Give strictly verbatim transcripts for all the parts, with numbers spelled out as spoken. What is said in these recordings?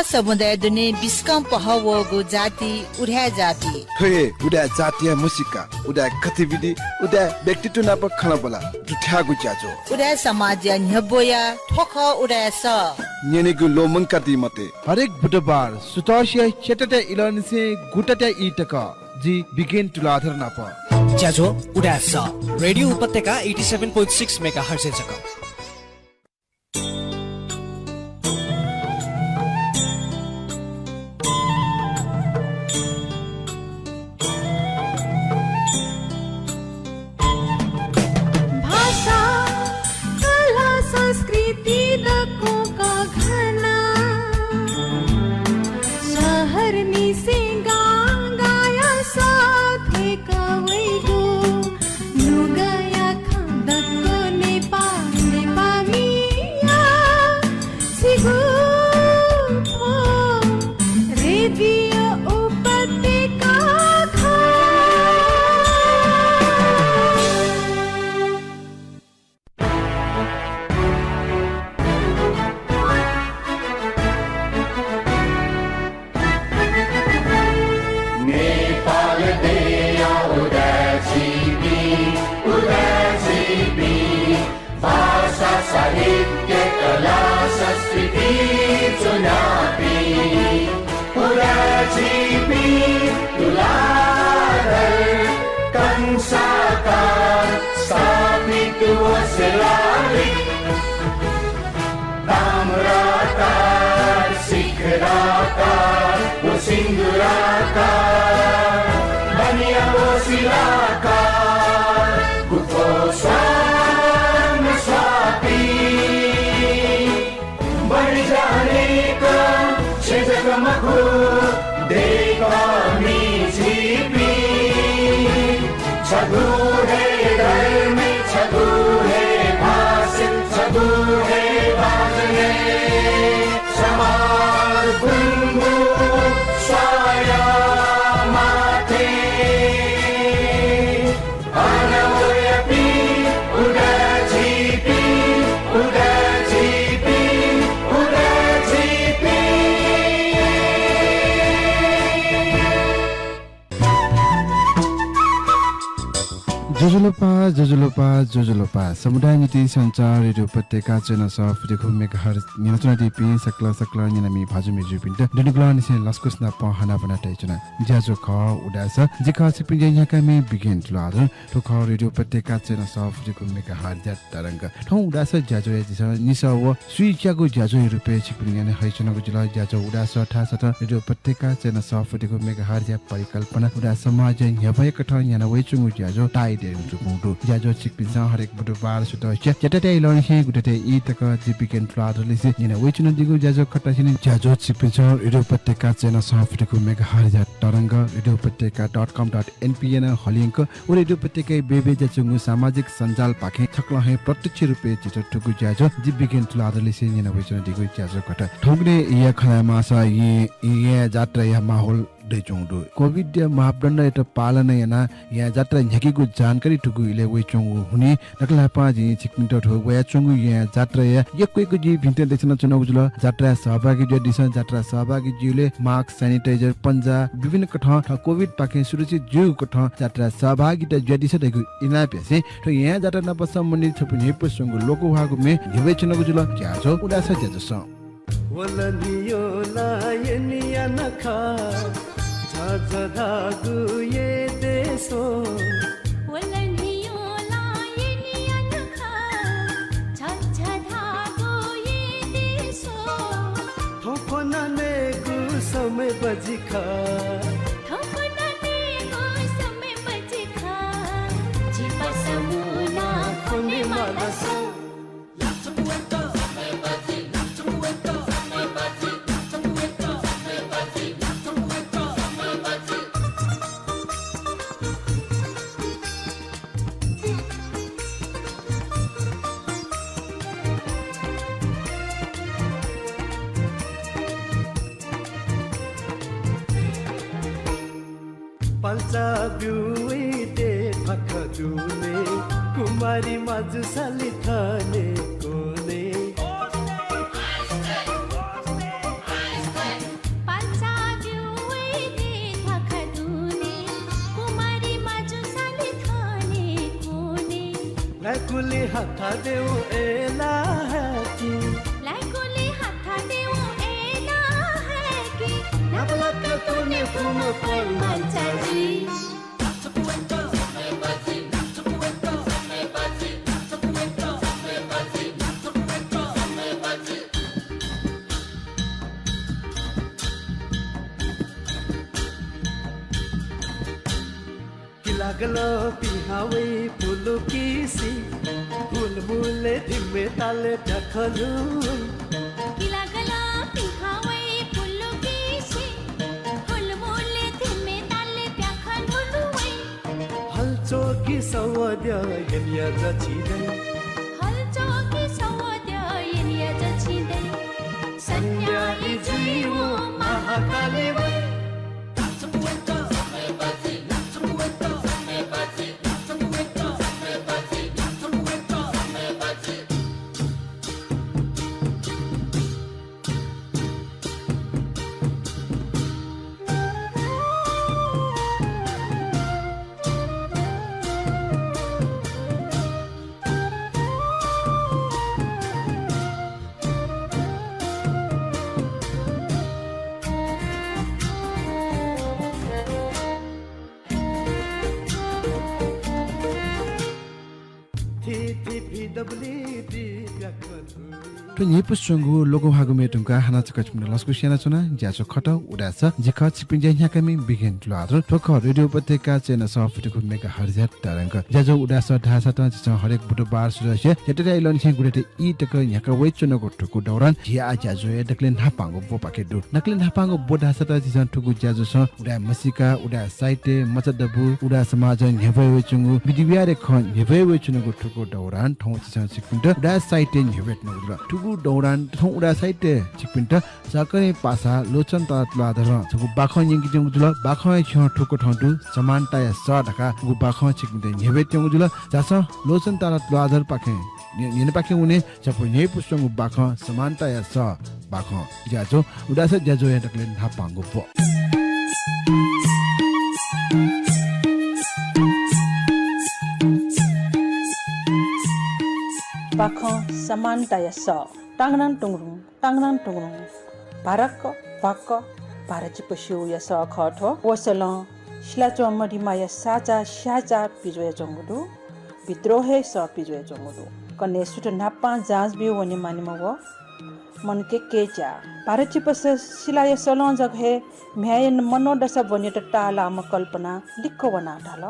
समुदाय दुने बिस्कं पहः वःगु जाति उदाय् जाति। थ्व हे उदाय् जातिया म्हसीका, उदाय् गतिविधि, उदाय् व्यक्तित्व नाप खँल्हाबल्हा दुथ्याःगु ज्याझ्वः। उदाय् समाजया न्ह्यब्वया थ्व खः उदाय् सः। न्यनेगु ल्वःमंकादी मते। हरेक बुधबार सुथसिया च्यातातय् इलंनिसें गुतातय् ई तक जि बिगेन तुलाधर नाप। ज्याझ्वः उदाय् सः, रेडियो उपत्यका eighty seven point six megahertz-य् जक। भाषा, कला, संस्कृति दक्वं कःघाना। शहरनिसें गांगाया सः थ्वय्क वइगु नुगःया खँ दक्व नेपाः, नेपाःमिया छिगु थ्व रेडियो उपत्यका खः। नेपाल देय्‌या उदाय् झीपिं, उदाय् झीपिं, भाषा, साहित्य, कला, संस्कृति ज्वनापिं। उदाय् झीपिं तुलाधर, कंसाकार, स्थापित व शिलालिक, ताम्राकार, शिखराकार व सिन्दुराकार, बनिया व शिलाकार, गुफो स्वां स्वापी। बलि जानेक छेँ जक मखु, दय्‌कःमि झीपिं। छगू हे धर्म, छगू हे भाषा, छगू हे बाजं, समान गुंगू स्वाया माथें। अन वयापिं उदाय् झीपिं, उदाय् झीपिं, उदाय् झीपिं। ज्वजलपा, ज्वजलपा, ज्वजलपा। समुदाय निंतिं सञ्चार रेडियो उपत्यका चय्न्हय् सफू दक्व megahertz न्यनाच्वनादीपिं सकल सकल न्यनामि भाजु मय्जुपिन्त दुनुगलंनिसें लसकुस नाप हनाबना तयाच्वना। ज्याझ्वः खः उदाय् सः। जि खः छिकपिनि ज्या न्ह्याकामि बिगेन तुलाधर। थ्व खः रेडियो उपत्यका चय्न्हय् सफू दक्व megahertz-या तरंग। थौं उदाय् सः ज्याझ्वःया झीसं निसः व सुइच्यागु ज्याझ्वःया रुपय् छिकपिनि न्ह्यःने हयाच्वनागु जुल। ज्याझ्वः उदाय् सः थासय् रेडियो उपत्यका चय्न्हय् सफू दक्व megahertz-या परिकल्पना उदाय् समाजया न्ह्यब्वया कथं न्ह्याना वयाच्वंगु ज्याझ्वः ताःई दयेधुंकूगु दु। ज्याझ्वः छिकपिन्सं हरेक बुधबार सुथसिया च्यातातय् इलंनिसें गुतातय् ई तक जि बिगेन तुलाधरलिसे न्यना वयाच्वनादीगु ज्याझ्वः खः। थुकिं ज्याझ्वः छिकपिन्सं रेडियो उपत्यका चय्न्हय् सफू दक्व megahertz-या तरंग, रेडियो उपत्यका dot com dot N P-य् नं हलिंक व रेडियो उपत्यकाया बय्बय् जुयाच्वंगु सामाजिक सञ्जालपाखें छकलं हे प्रत्यक्ष रुपय् झीत थुगु ज्याझ्वः जि बिगेन तुलाधरलिसे न्यना वयाच्वनादीगु ज्याझ्वः खः। थौंकन्हय्‌या खँ ल्हायेमाःसा येँ, येँया जात्राया माहौल दयाच्वंगु दु। कोभिडया मापदण्डयात पालना यानाः येँया जात्रा न्ह्याकेगु जानकारी थुगु इलय् वयाच्वंगु हुनिं दकलय् न्हापां जिं छिकपिन्त थ्व वयाच्वंगु येँया जात्राया यक्व यक्व जिं भिंतय् दयेकं च्वनागु जुल। जात्राय् सहभागी जुयादिसँ। जात्राय् सहभागी जुइबलय् mask, sanitizer, पन्जा, विभिन्न कथं थः कोभिडपाखें सुरक्षित जुइगु कथं जात्राय् सहभागिता जुयादिसँ धइगु इनाप यासें थ्व येँया जात्रा नाप सम्बन्धित छपु न्ह्यइपुसे च्वंगु लोकंह्वाःगु म्ये न्ह्यब्वयाच्वनागु जुल। ज्याझ्वः उदाय् सः ज्याझ्वलय्। वल न्हियोलायनिया नखः, झझधाःगु येँ देशो। वल न्हियोलायनिया नखः, झझधाःगु येँ देशो। थौं ख्वनानेगु समय बजि खः। थौं ख्वनानेगु समय बजि खः। झी पसः मुनाः ख्वने मालासा। पाल्चा ब्यू वइते फाख दुने, कुमारी माजु साली थने कोने। लाइकुलि हाथा देऊ एला है कि। लाइकुलि हाथा देऊ एला है कि। नापलाक तुने फुम परमान चाजी। किलागल पिहावै पुलुकिसि, हुलमुले धिमे ताले प्याखलु। किलागल पिहावै पुलुकिसि, हुलमुले धिमे ताले प्याखलु वै। हलचोकि सवद्य यनिया जछि दइ। हलचोकि सवद्य यनिया जछि दइ। सन्यायी जुइ व महाकाली वै। थ्व न्हिपु स्वंगू लोकंह्वाःगु म्ये धुंकाः हानं छकः छिकपिन्त लसकुस यानाच्वना। ज्याझ्वः खः उदाय् स, जि खः छिकपिनि ज्या न्ह्याकामि बिघेन तुलाधर। थ्व खः रेडियो उपत्यका चय्न्हय् सफुतिकू मेगाहर्जया तरंग। ज्याझ्वः उदाय् स धाःसा तं झीसं हरेक बुधबार सुरु यासें यतताया इलंनिसें गुलिथय् ई तक न्ह्याका वयाच्वनागु थुगु दौरान झी आः ज्याझ्वःया दकले न्हापांगु ब्वपाखे दु। दकले न्हापांगु ब्व धाःसा तं झीसं थुगु ज्याझ्वलय् उदाय् म्हसीका, उदाय् साहित्य, मचा दबू, उदाय् समाजं न्ह्यब्वया वयाच्वंगु विधि व्यवहारया खँ न्ह्यब्वया वयाच्वनागु थुगु दौरान थौं झीसं छिकपिन्त उदाय् साहित्य न्ह्यब्वयाच्वनागु जुल। थुगु दौरान थौं उदाय् साहित्य छिकपिन्त सकलें पासा लोचन तारा तुलाधरं छगू बाखं न्यंकेत्यंगु जुल। बाखंया छ्यं थुकथं दु, समानताया सः धकाः थुगु बाखं छिकपिन्त न्ह्यब्वयात्यंगु जुल। झासँ लोचन तारा तुलाधरपाखें न्य-, न्यनेपाखें वने। झीसं न्ह्यइपुसे च्वंगु बाखं समानताया सः बाखं ज्याझ्वः। उदाय् स ज्याझ्वःया दकले न्हापांगु ब्व। बाखं समानताया सः। तांगनां टुंगरुं, तांगनां टुंगरुं। भारक्क भ्वाक्क भारचिपसिया सः खः थ्व। वसलं सिलाच्वंम्ह रिमाया साचा स्याचा पिज्वयाच्वंगु दु। विद्रोहया सः पिज्वयाच्वंगु दु। कन्हय् सुथ न्हापां जाँच ब्यू वनेमानिम्ह व। मनके कय्च्या। भारचिपस सिलाया सलं जक हे म्ह्याय्या मनोदशा ब्वनेत ताःलाःम्ह कल्पनां लिक्क वनाः धाल,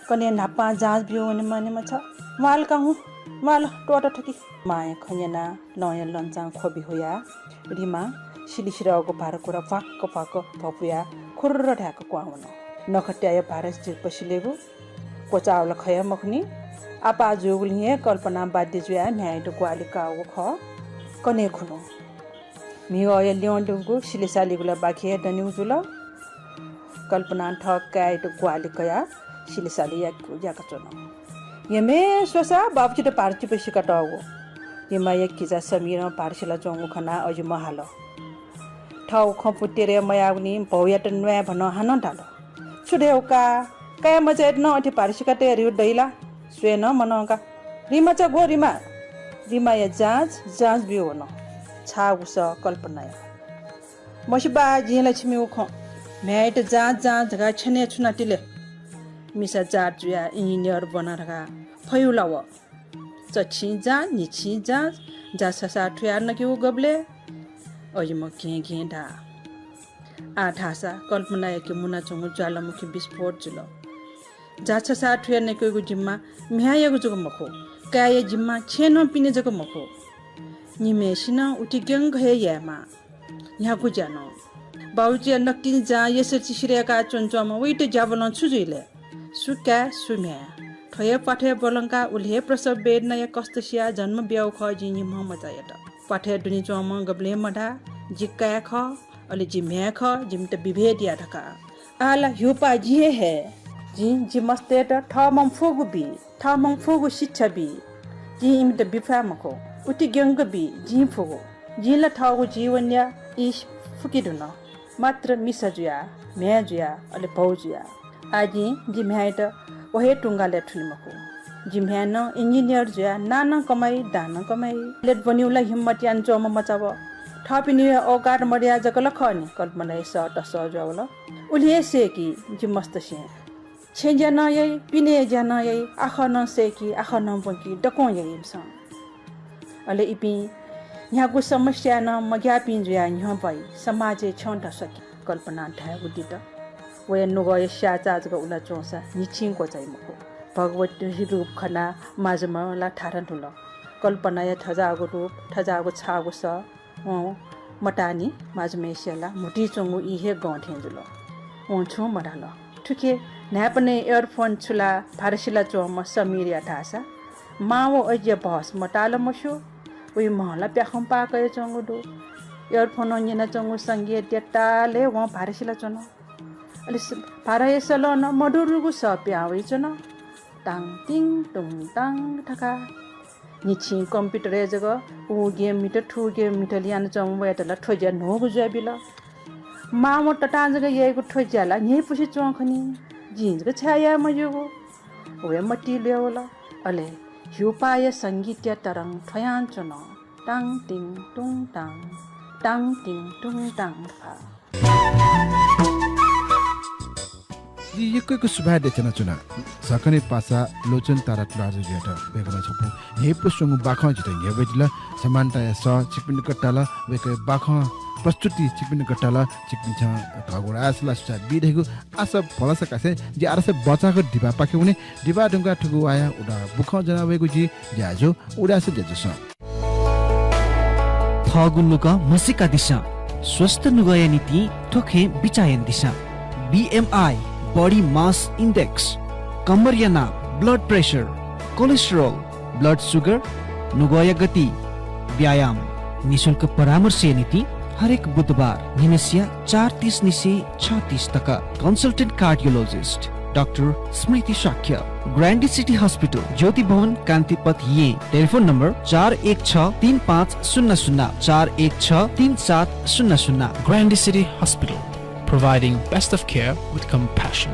कन्हय् न्हापां जाँच ब्यू वनेमानिम्ह छ। म्वाःल का हुँ, म्वाःल, त्वःत थकि। मांया खँ न्यनाः लँया लँचां ख्वबि हुयाः रिमां सिलिसिलाःगु भारकुरा भ्वाक्क भ्वाक्क भ्वपुयाः खुर्र धाय्क क्वहां वन। नखःतय्या भारचिप सिलेगु क्वचाःगु ला खः हे मखुनि। आपाः जूगुलिं हे कल्पनां बाध्य जुयाः म्ह्याय्यात ग्वाहालि काःगु खः। कन्हय् खुन्हु म्हिगःया ल्यं दुगु सिलिसालिगु ला बाकि हे दनिगु जुल। कल्पनां थः काय्‌यात ग्वाहालि कयाः सिलिसालि याक-, याकाच्वन। यमे स्वसा बाबुचित भारचिप सिकातःगु। रिमाया किजा समीरं भारसिलाच्वंगु खनाः अजिम्ह हाल। थःगु खँ पुतेरय् मयाःगुलिं भौयात न्वाय् भनं हानं धाल। छु धयागु का? काय् मचायात नं अथे भारसिका तये र्‍यू दइ ला? स्वये नं मनंका। रिमा चा ग्व रिमा। रिमाया जाँच, जाँच ब्यू वन। छाःगु सः कल्पनाया। मस्यू बा, जिं ला छिमिगु खँ। म्ह्याय्‌यात जाँच, जाँच धकाः छ्यनय् छुनातिले। मिसा जात जुयाः इन्जिनियर ब्वना धकाः फयु ला व। चच्छिं जाँच, न्हिच्छिं जाँच, जाँच छसाः थुयाः नकेगु गबलय्? अजिम्ह घें घें धाः। आः धाःसा कल्पनायाके मुनाच्वंगु ज्वालामुखी विस्फोट जुल। जाँच छसाः थुयाः नकेगु जिम्मा म्ह्याय्‌यागु जक मखु, काय्‌या जिम्मा छेँनं पिने जक मखु। निम्हय्‌सिनं उतिग्यंक हे यायेमाः। न्ह्यागु ज्या नं। बाउजिया नकतिनि जाँ एसएलसी सिधय्‌काः च्वनाच्वंम्ह वइत ज्याबलं छु जुइ ले? सु काय्, सु म्ह्याय्। थ्व हे प्वाथय् ब्वलंकाः उलि हे प्रसव वेदनाया कष्ट सियाः जन्म बियागु खः जिं निम्हं मचायात। प्वाथय् दुने च्वंम्हं गबलें मधाः, जि काय् खः, अले जि म्ह्याय् खः, जिमित विभेद या धकाः। आः ला ह्यूपाः जि हे हये। जिं जि मस्तय्‌त थःम्हं फुगु बी, थःम्हं फुगु शिक्षा बी। जिं इमित बी फये मखु, उतिग्यंक बी, जिं फुगु। जिं ला थःगु जीवनया ई फुके धुन। मात्र मिसा जुयाः, म्ह्याय् जुयाः, अले भौ जुयाः। आः जिं जि म्ह्याय्‌यात व हे तुंगालय् थुने मखु। जिम्ह नं engineer जुयाः नां नं कमाइ, दां नं कमाइ। Pilot बनेगु ला हिम्मत यानाच्वंम्ह मचा व। थःपिनि हे औकात मदयाः जक ला खः नि कल्पनाया सः तसः जुयावल। उलि हे सय्‌की जि मस्त सें। छेँज्या नं याइ, पिने ज्या नं याइ, आखः नं सय्‌की, आखः नं ब्वंकी, दक्वं याइ इमिसं। अले इपिं न्ह्यागु समस्याय् नं मग्याःपिं जुयाः न्ह्यः ब्वाइ, समाजय् छ्यं धस्वाकी। कल्पनां धायेगु दित। वया नुगःया स्याःचाः जक उला च्वंसा न्हिच्छिं क्वचाइ मखु। भगवती रूप खनाः माजुम्ह ला थारा धुल। कल्पनाया थज्याःगु रूप, थज्याःगु छाःगु सः वं मताःनि माजुम्हय्‌सिया ला म्हुतुइ च्वंगु ई हे गं थें जुल। वं छुं मधाल। थुखे न्हाय्‌पनय् earphone छुलाः भारासिला च्वंम्ह समीरया धाःसा मां व अजिया बहस मताल मस्यू। वइ म्हं ला प्याखं पाः कयाच्वंगु दु। Earphone-ं न्यनाच्वंगु संगीतया तालय् वं भारासिला च्वन। अले स-, भाराया सलं नं मधुरगु सः पिहां वइच्वन। ताङ तिङ तुङ ताङ धकाः। न्हिच्छिं computer-य् जक उ game मित, थु game मित लियानाच्वंम्ह वयात ला थ्व ज्या न्हूगु जुयाबिल। मां व ततां जक याइगु थ्व ज्या ला न्ह्यइपुसे च्वं खनी। जिं जक छाय् याये मज्यूगु। वया मतिइ ल्वय् वल। अले ह्यूपाःया संगीतया तरंग थ्वयां च्वन। ताङ तिङ तुङ ताङ, ताङ तिङ तुङ ताङ धकाः। जिं यक्व यक्व सुभाय् देछानाच्वना। सकलें पासा लोचन तारा तुलाधरजुयात। वय्‌कलं छपु न्ह्यइपुसे च्वंगु बाखं जितः न्ह्यब्वयादिल। समानताया सः छिकपिनि गट्टाल, वय्‌कःया बाखं प्रस्तुति छिकपिनि गट्टाल, छिकपिन्सं थःगु राय सल्लाह सुझाव बी धइगु आशा भलसा कासें जि आरासे बचाक दिबापाखे वने। दिबा धुंकाः थुगु वाया उदां बुखँ ज्वना वयेगु जि ज्याझ्वः उदाय् सः ज्याझ्वलय्। थःगु नुगः म्हसीकादिसँ। स्वस्थ नुगःया निंतिं थ्व खँय् बिचाः यानादिसँ। BMI, body mass index, कम्मरया नाप, blood pressure, cholesterol, blood sugar, नुगःया गति, व्यायाम। निशुल्क परामर्शया निंतिं हरेक बुधबार न्हिनसिया चार तीस निसें छ तीस तक। Consultant cardiologist डाक्टर स्मृति शाक्य, ग्रान्डी सिटी हस्पिटल, ज्योति भवन, कान्तिपथ, येँ। टेलिफोन नम्बर चार एक छ तीन पाँच शून्य शून्य, चार एक छ तीन सात शून्य शून्य। Grande City Hospital, providing best of care with compassion.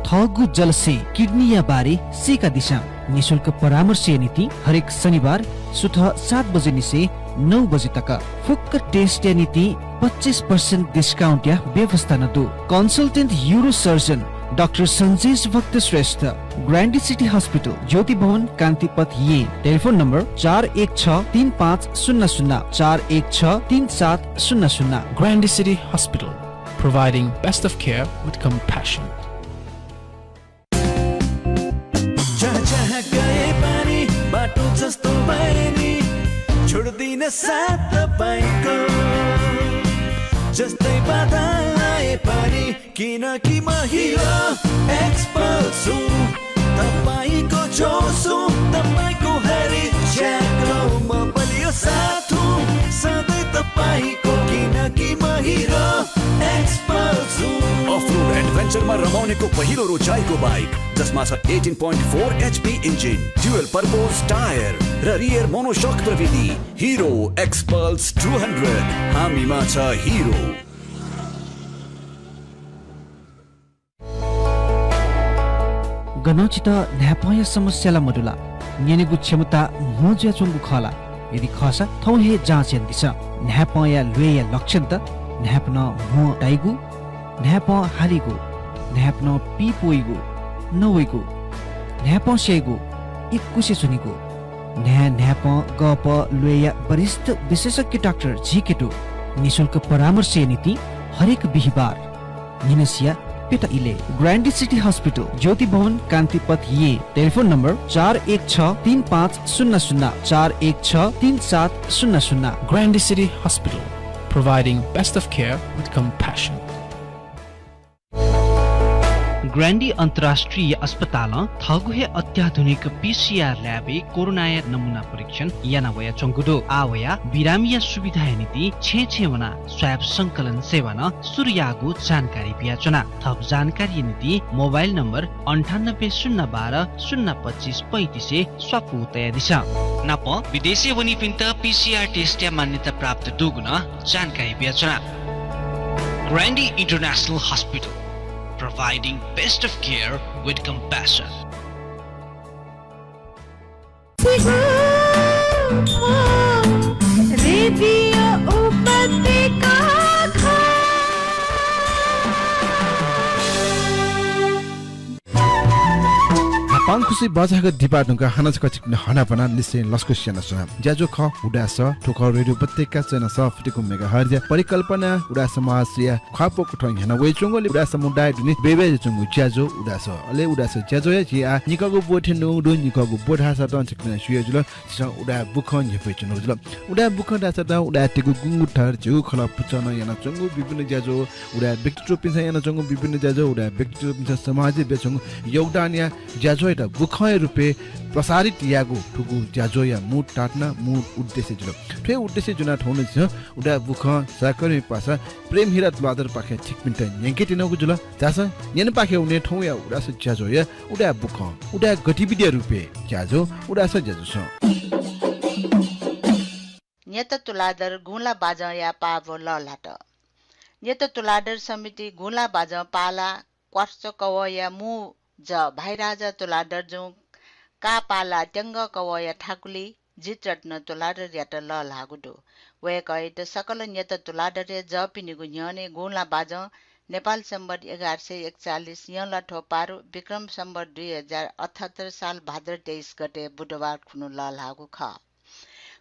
थःगु जलस्यें किडनीया बारे सीकादिसँ। निशुल्क परामर्शया निंतिं हरेक शनिबार सुथ सात बजे निसें नौ बजे तक। फुक्क टेस्टया निंतिं पच्चिस percent discount या व्यवस्था नं दु। Consultant urosurgeon डाक्टर सञ्जेश भक्त श्रेष्ठ, ग्रान्डी सिटी हस्पिटल, ज्योति भवन, कान्तिपथ, येँ। टेलिफोन नम्बर चार एक छ तीन पाँच शून्य शून्य, चार एक छ तीन सात शून्य शून्य। Grande City Hospital, providing best of care with compassion. जहाँ जहाँ गए पनि बाटो जस्तो भए नि, छोड्दिन साथ तपाईँको। जस्तै बाधा आए पनि, किनकि म हिरो एक्सपल्स हुँ। तपाईँको जोस हुँ, तपाईँको हरेक ज्याकको म बलियो साथ हुँ, सधैँ तपाईँको, किनकि म हिरो एक्सपल्स हुँ। अफ रोड एडभेन्चरमा रमाउनेको पहिलो रोचाइको बाइक, जसमा छ eighteen point four HP engine, dual purpose tyre र रियर मोनोसक प्रविधि। हिरो एक्सपल्स टू हन्ड्रेड, हामीमा छ हिरो। गनं छितः न्हाय्पंया समस्या ला मदु ला? न्यनेगु क्षमता म्हो जुयाच्वंगु खः ला? यदि खःसा, थौं हे जाँच यानादिसँ। न्हाय्पंया ल्वय्‌या लक्षणत न्हाय्पनं म्हो ताइगु, न्हाय्पं हालीगु, न्हाय्पनं पीप वइगु, नवइगु, न्हाय्पं स्याइगु, इकुसे च्वनीगु। न्हाय्, न्हाय्पं, गःपः, ल्वय्‌या वरिष्ठ विशेषज्ञ डाक्टर झीके दु। निशुल्क परामर्शया निंतिं हरेक बिहिबार न्हिनसिया प्यता इलय्। ग्रान्डी सिटी हस्पिटल, ज्योति भवन, कान्तिपथ, येँ। टेलिफोन नम्बर चार एक छ तीन पाँच शून्य शून्य, चार एक छ तीन सात शून्य शून्य। Grande City Hospital, providing best of care with compassion. ग्रान्डी अन्तर्राष्ट्रिय अस्पतालं थःगु हे अत्याधुनिक PCR ल्याबय् कोरोनाया नमुना परीक्षण याना वयाच्वंगु दु। आः वयाः बिरामीया सुविधाया निंतिं छेँय् छेँय् वनाः स्वाब संकलन सेवा नं सुरु याःगु जानकारी बियाच्वना। थप जानकारीया निंतिं मोबाइल नम्बर अन्ठानब्बे शून्य बाह्र शून्य पच्चिस पैँतिसय् स्वापू तयादिसँ। नापं विदेशय् वनीपिन्त PCR टेस्टया मान्यता प्राप्त दुगु नं जानकारी बियाच्वना। ग्रान्डी international hospital, Providing best of care with compassion. Radio उपत्यका। न्हापांखुसी बचाःगु दिपा धुंकाः हानं छकः छिकपिनि हनाबना निश्चय लसकुस यानाच्वना। ज्याझ्वः खः उदाय् सः। थ्व खः रेडियो उपत्यका चय्न्हय् सः फितिकु मेगाहर्जया परिकल्पना। उदाय् समाजया ख्वाःपाः कथं न्ह्याना वयाच्वंगु, उदाय् समुदाय दुने बय्बय् जुयाच्वंगु ज्याझ्वः उदाय् सः। अले उदाय् सः ज्याझ्ह्वःया झी आः निकःगु ब्व थ्यने धुंगु दु। निकःगु ब्व धाःसा तं छिकपिन्सं स्यू जुल। झीसं उदाय् बुखँ न्ह्यब्वयाच्वनागु जुल। उदाय् बुखँ धाःसा तं उदाय् तयेगु गुंगू थर झीगु खलः पुचलं यानाच्वंगु विभिन्न ज्याझ्वः, उदाय् व्यक्तित्वपिन्सं यानाच्वंगु विभिन्न ज्याझ्वः, उदाय् व्यक्तित्वपिन्सं समाजय् बियाच्वंगु योगदानया ज्याझ्वःयात बुखँया रूपय् प्रसारित यायेगु थुगु ज्याझ्वःया मू ताःना, मू उद्देश्य जुल। थ्व हे उद्देश्य ज्वनाः थौं नं झीसं उदाय् बुखँ सहकर्मी पासा प्रेम हिरा तुलाधरपाखें छिकपिन्त न्यंके त्यनागु जुल। झासँ न्यनेपाखे वने थौंया उदाय् सः ज्याझ्वःया उदाय् बुखँ, उदाय् गतिविधिया रूपय् ज्याझ्वः उदाय् सः ज्याझ्वलय्। न्यत तुलाधर गुँला बाजंया पाः ब्व लःल्हात। न्यत तुलाधर समिति गुँला बाजं पाला क्वार्च कवःया मू जः भाइराजा तुलाधरजुं का पाला त्यंगः कवःया थाकुलि जितरत्न तुलाधरयात लःल्हाःगु दु। वय्कःयात सकल न्यत तुलाधरया जःपिनिगु न्ह्यःने गुँला बाजं नेपाल सम्बत एघार सय एकचालिस यंलाथ्व पारु विक्रम सम्बत दुई हजार अठहत्तर साल भाद्र तेइस गते बुधबार खुन्हु लःल्हाःगु खः।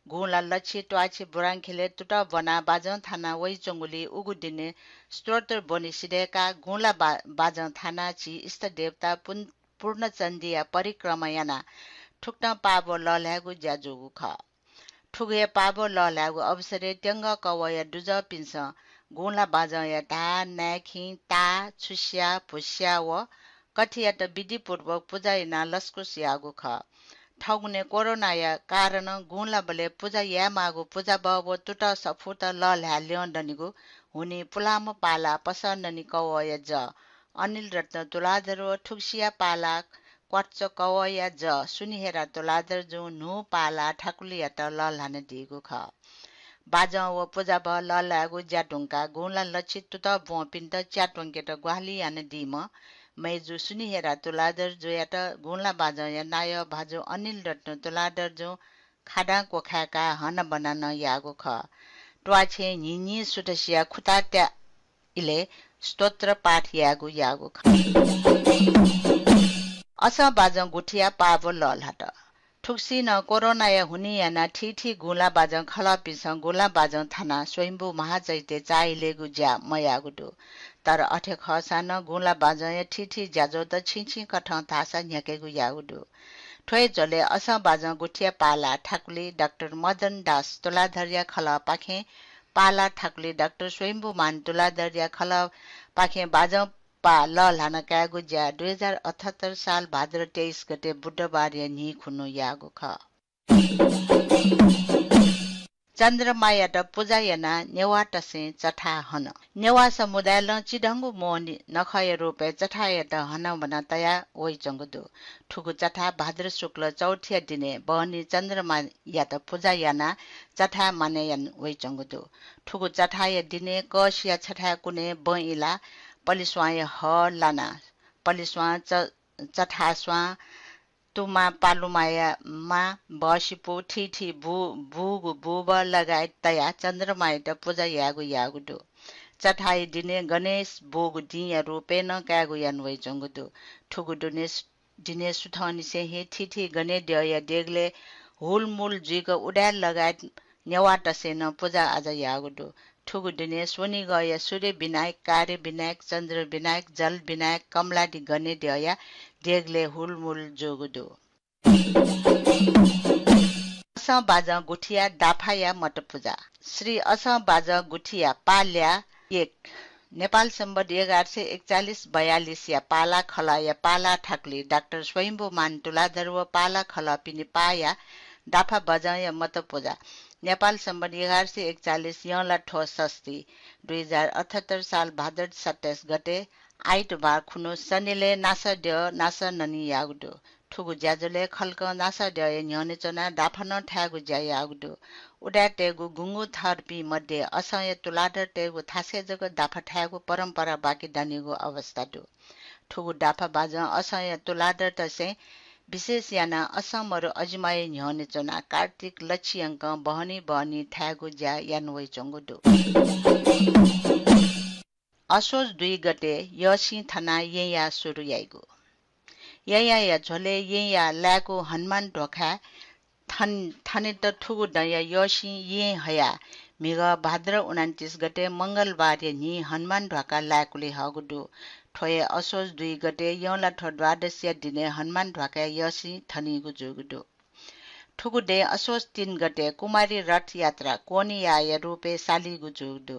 गुँला लछि त्वाछि बुरांखेलय् तुतः ब्वनाः बाजं थानाः वइच्वंगुलिं उगु दिनय् स्तोत्र ब्वने सिधय्काः गुँला बा-, बाजं थानाः झी इष्टदेवता पुन-, पूर्णचण्डीया परिक्रमा यानाः थुकथं पाः ब्व लःल्हायेगु ज्या जूगु खः। थुगु हे पाः ब्व लःल्हायेगु अवसरय् त्यंगः कवःया दुजःपिन्सं गुँला बाजंया धाः, नाय्खिं, ताः, छुस्या, भुस्या व कथियात विधिपूर्वक पुजा यानाः लसकुस याःगु खः। थौंकन्हय् कोरोनाया कारणं गुँलाबलय् पुजा यायेमाःगु पुजाबह व तुतः सफूत लःल्हाये ल्यं दनिगु हुनिं पुलांम्ह पाला पसःननी कवःया जः अनिल रत्न तुलाधर व थुगुसिया पाला क्वार्च कवःया जः सुनिहेरा तुलाधरजुं न्हू पाला थाकुलियात लःल्हानादीगु खः। बाजं व पुजाबह लःल्हायेगु ज्या धुंकाः गुँला लछि तुतः ब्वंपिन्त च्या त्वंकेत ग्वाहालि यानादीम्ह मय्जु सुनिहेरा तुलाधरजुयात गुँला बाजंया नायः भाजु अनिल रत्न तुलाधरजुं खादां क्वखाय्काः हनाबना नं याःगु खः। त्वाछें न्हिं न्हिं सुथसिया खुतात्या इलय् स्तोत्र पाठ यायेगु याःगु खः। असं बाजं गुथिया पाः ब्व लःल्हात। थुगुसी नं कोरोनाया हुनिं यानाः थीथी गुँला बाजं खलःपिन्सं गुँला बाजं थानाः स्वयम्भू महाचैत्य चाःहिलेगु ज्या मयाःगु दु। तर अथे खःसां नं गुँला बाजंया थीथी ज्याझ्वःत छिं छिं कथं धाःसा न्ह्याकेगु याःगु दु। थ्व हे झ्वलय् असं बाजं गुथिया पाला थाकुलि डाक्टर मदन दास तुलाधरया खलःपाखें पाला थाकुलि डाक्टर स्वयम्भूमान तुलाधरया खलःपाखें बाजं पाः लःल्हाना कायेगु ज्या दुई हजार अठहत्तर साल भाद्र तेइस गते बुधबारया न्हि खुन्हु याःगु खः। चन्द्रमायात पुजा यानाः नेवाःतसें चथाः हन। नेवाः समुदायलं चिधंगु मोहनि नखःया रूपय् चथाःयात हनाबना तया वइच्वंगु दु। थुगु चथाः भाद्र शुक्ल चौथया दिनय् बहनी चन्द्रमायात पुजा यानाः चथाः मानय् याना वइच्वंगु दु। थुगु चथाःया दिनय् कःसिया छथाय् कुनय् बँ इलाः पलिस्वांया हः लानाः पलिस्वां, च-, चथाःस्वां, तुमा, पालुमाया मां, बहसिपु, थीथी बू, बूगु बूबः लगायत तयाः चन्द्रमायात पुजा यायेगु याःगु दु। चथाःया दिनय् गणेश बूगु दिंया रूपय् नं कायेगु याना वइच्वंगु दु। थुगु दुने दिनय् सुथंनिसें हे थीथी गनेद्यःया देगलय् हुलमुल जुइक उदाय् लगायत नेवाःतसें नं पुजा आजा याःगु दु। थुगु दिनय् स्वनिगःया सूर्य विनायक, कार्य विनायक, चन्द्र विनायक, जल विनायक, कमलादि गनेद्यःया देगलय् हुलमुल जूगु दु। असं बाजं गुथिया दाफाया मत पुजा। श्री असं बाजं गुथिया पाः ल्याः एक। नेपाल सम्बत एघार सय एकचालिस बयालिसया पाला खलःया पाला थाकुलि डाक्टर स्वयम्भूमान तुलाधर व पाला खलःपिनि पाःया दाफा बाजंया मत पुजा। नेपाल सम्बत एघार सय एकचालिस यंला थ्व षष्ठी, दुई हजार अठहत्तर साल भाद्र सत्ताइस गते आइतबार खुन्हु सनिलय् नासःद्यः नासःननी याःगु दु। थुगु ज्याझ्वलय् खलकं नासःद्यःया न्ह्यःने च्वनाः दाफा नं थायेगु ज्या याःगु दु। उदाय्‌तय्‌गु गुंगू थरपिं मध्ये असंया तुलाधरतय्‌गु थासय् जक दाफा थायेगु परम्परा बाकि दनिगु अवस्था दु। थुगु दाफा बाजं असंया तुलाधरतय्‌सं विशेष यानाः असं मरु अजिमाया न्ह्यःने च्वनाः कार्तिक लच्छि यंकं बहनी बहनी थायेगु ज्या याना वइच्वंगु दु। असोज दुई गते यःसिं थनाः येँयाः सुरु याइगु। येँयाःया झ्वलय् येँयाः लाय्‌कू हनुमान ध्वाखाय् थन-, थनेत थुगु दँया यःसिं येँ हयाः म्हिगः भाद्र उनन्तिस गते मंगलबारया न्हि हनुमान ध्वाखा लाय्‌कुले हःगु दु। थ्व हे असोज दुई गते यंलाथ्व द्वादशीया दिनय् हनुमान ध्वाखाय् यःसिं थनीगु जूगु दु। थुगु दँय् असोज तीन गते कुमारी रथयात्रा कोणयाःया रूपय् सालीगु जूगु दु।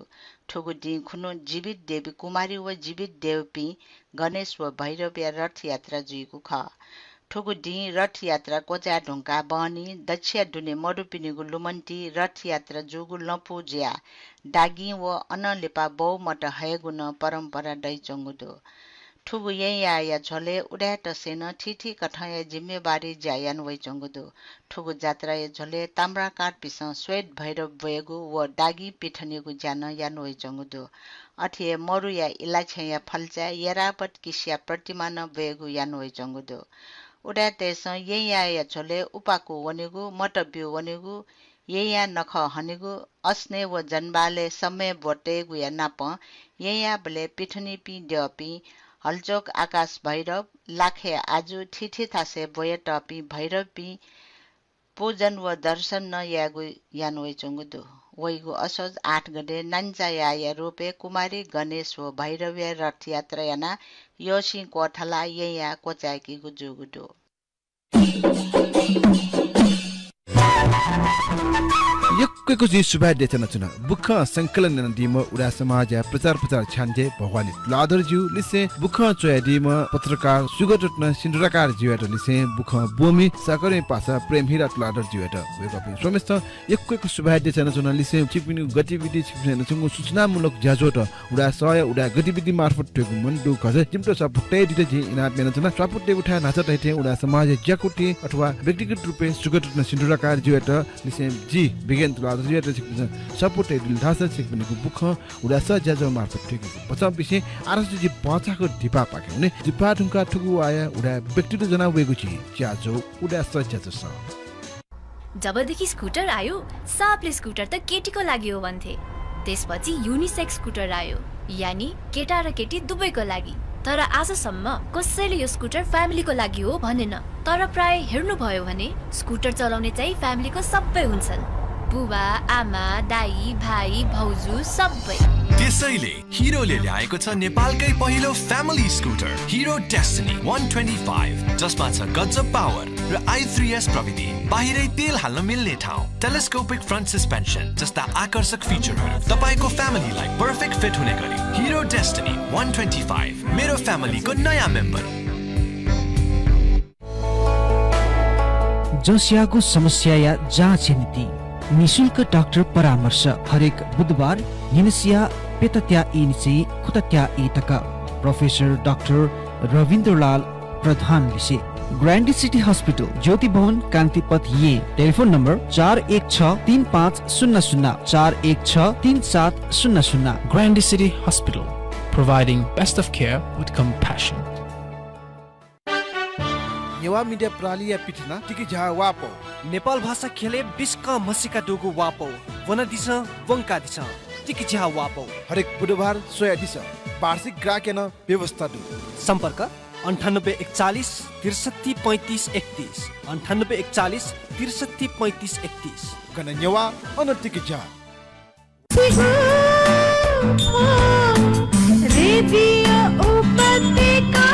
थुगु दिं खुन्हु जीवित देवी कुमारी व जीवित देवपिं गणेश व भैरवया रथयात्रा जुइगु खः। थुगु दिं रथयात्रा क्वचाये धुंकाः बहनी दच्छिया दुने मरुपिनिगु लुमन्ति रथयात्रा जूगु लँपु जुयाः दागिं व अनं लिपा बौ मत हयेगु नं परम्परा दइच्वंगु दु। थुगु येँयाःया झ्वलय् उदाय्‌तय्‌सं नं थीथी कथंया जिम्मेवारी ज्या याना वइच्वंगु दु। थुगु जात्राया झ्वलय् ताम्राकारपिसं श्वेत भैरव ब्वयेगु व दागिं पिथनेगु ज्या नं याना वइच्वंगु दु। अथे हे मरुया इलाछ्याया फल्चाय् ऐरावत किसिया प्रतिमा नं ब्वयेगु याना वइच्वंगु दु। उदाय्‌तय्‌सं येँयाःया झ्वलय् उपाकु वनेगु, मत ब्यू वनेगु, येँयाः नखः हनेगु, असनय् व जनबालय् समय् ब्वतयेगुया नापं येँयाःबलय् पिथनीपिं द्यःपिं हलचोक आकाश भैरव, लाखे आजु, थीथी थासय् ब्वयातःपिं भैरवपिं पूजन व दर्शन नं यायेगु याना वइच्वंगु दु। वइगु असोज आठ गते नान्चायाःया रूपय् कुमारी, गणेश व भैरवया रथयात्रा यानाः यःसिं क्वथलाः येँयाः क्वचाय्‌कीगु जूगु दु। यक्व यक्व जिं सुभाय् देछानाच्वना। बुखँ संकलन यानादीम्ह उदाय् समाजया प्रचार प्रसार छ्याञ्जे भवानी तुलाधरज्यू लिसें बुखँ च्वयादीम्ह पत्रकार सुगतरत्न सिन्धुराकारज्यूयात लिसें बुखँ ब्वःमि साकरें पासा प्रेमहिरा तुलाधरज्यूयात। वय्‌कःपिं स्वम्हेसितं यक्व यक्व सुभाय् देछानाच्वना। लिसें छिकपिनिगु गतिविधि, छिकपिन्सं यानाच्वंगु सूचनामूलक ज्याझ्वःत उदाय् सःया उदाय् गतिविधि मार्फत थ्वयेगु मन दु खःसा जिमित स्वापू तयादीत जिं इनाप यानाच्वना। स्वापू तयेगु थाय् न्हाचः धाःथें उदाय् समाजया ज्याकुथिं अथवा व्यक्तिगत रूपय् सुगतरत्न सिन्धुराकारज्यूयात लिसें जि बिगेन तुलाधरज्यूयात छिकपिन्सं स्वापू तयादिल धाःसा छिकपिनिगु बुखँ उदाय् सः ज्याझ्वः मार्फत थ्वयेकेगु। भचा बिसें आरांसा जि भचा छगू दिपाः पाखे वने। दिपाः धुंकाः थुगु वाःया उदाय् व्यक्तित्व ज्वना वयेगु झी ज्याझ्वः उदाय् सः ज्याझ्वलय्। जबदेखि स्कुटर आयो, सबले स्कुटर त केटीको लागि हो भन्थे। त्यसपछि युनिसेक्स स्कुटर आयो, यानी केटा र केटी दुवैको लागि। तर आजसम्म कसैले यो स्कुटर फ्यामिलीको लागि हो भनेन। तर प्राय हेर्नुभयो भने स्कुटर चलाउने चाहिँ फ्यामिलीको सबै हुन्छन्। बुबा, आमा, दाइ, भाइ, भाउजू सबै। त्यसैले हिरोले ल्याएको छ नेपालकै पहिलो फ्यामिली स्कुटर हिरो डेस्टिनी वान ट्वेन्टी फाइभ, जसमा छ गजब पावर र आई थ्री एस प्रविधि, बाहिरै तेल हाल्न मिल्ने ठाउँ, टेलिस्कोपिक फ्रन्ट सस्पेन्सन जस्ता आकर्षक फिचरहरू, तपाईंको फ्यामिलीलाई पर्फेक्ट फिट हुने गरी हिरो डेस्टिनी वान ट्वेन्टी फाइभ, मेरो फ्यामिलीको नयाँ मेम्बर। जसयागु समस्याया जाँचया निंतिं निशुल्क डाक्टर परामर्श हरेक बुधबार न्हिनसिया प्यतात्या ई निसें खुतात्या ई तक। प्रोफेसर डाक्टर रविन्द्रलाल प्रधान लिसे। ग्रान्डी सिटी हस्पिटल, ज्योति भवन, कान्तिपथ, येँ। टेलिफोन नम्बर चार एक छ तीन पाँच शून्य शून्य, चार एक छ तीन सात शून्य शून्य। Grande City Hospital, providing best of care with compassion. Newah मिडिया प्रणालीया पिथना तिकिझ्याः वाःपौ। नेपाल भाषा ख्यलय् बिस्कं म्हसीका दुगु वाःपौ। ब्वनादिसँ, ब्वंकादिसँ, तिकिझ्याः वाःपौ। हरेक बुधबार स्वयादिसँ। वार्षिक ग्राहकया नं व्यवस्था दु। सम्पर्क अन्ठानब्बे एकचालिस त्रिसट्ठी पैँतिस एकतिस, अन्ठानब्बे एकचालिस त्रिसट्ठी पैँतिस एकतिस। गन नेवाः, अन तिकिझ्याः। रेडियो उपत्यका।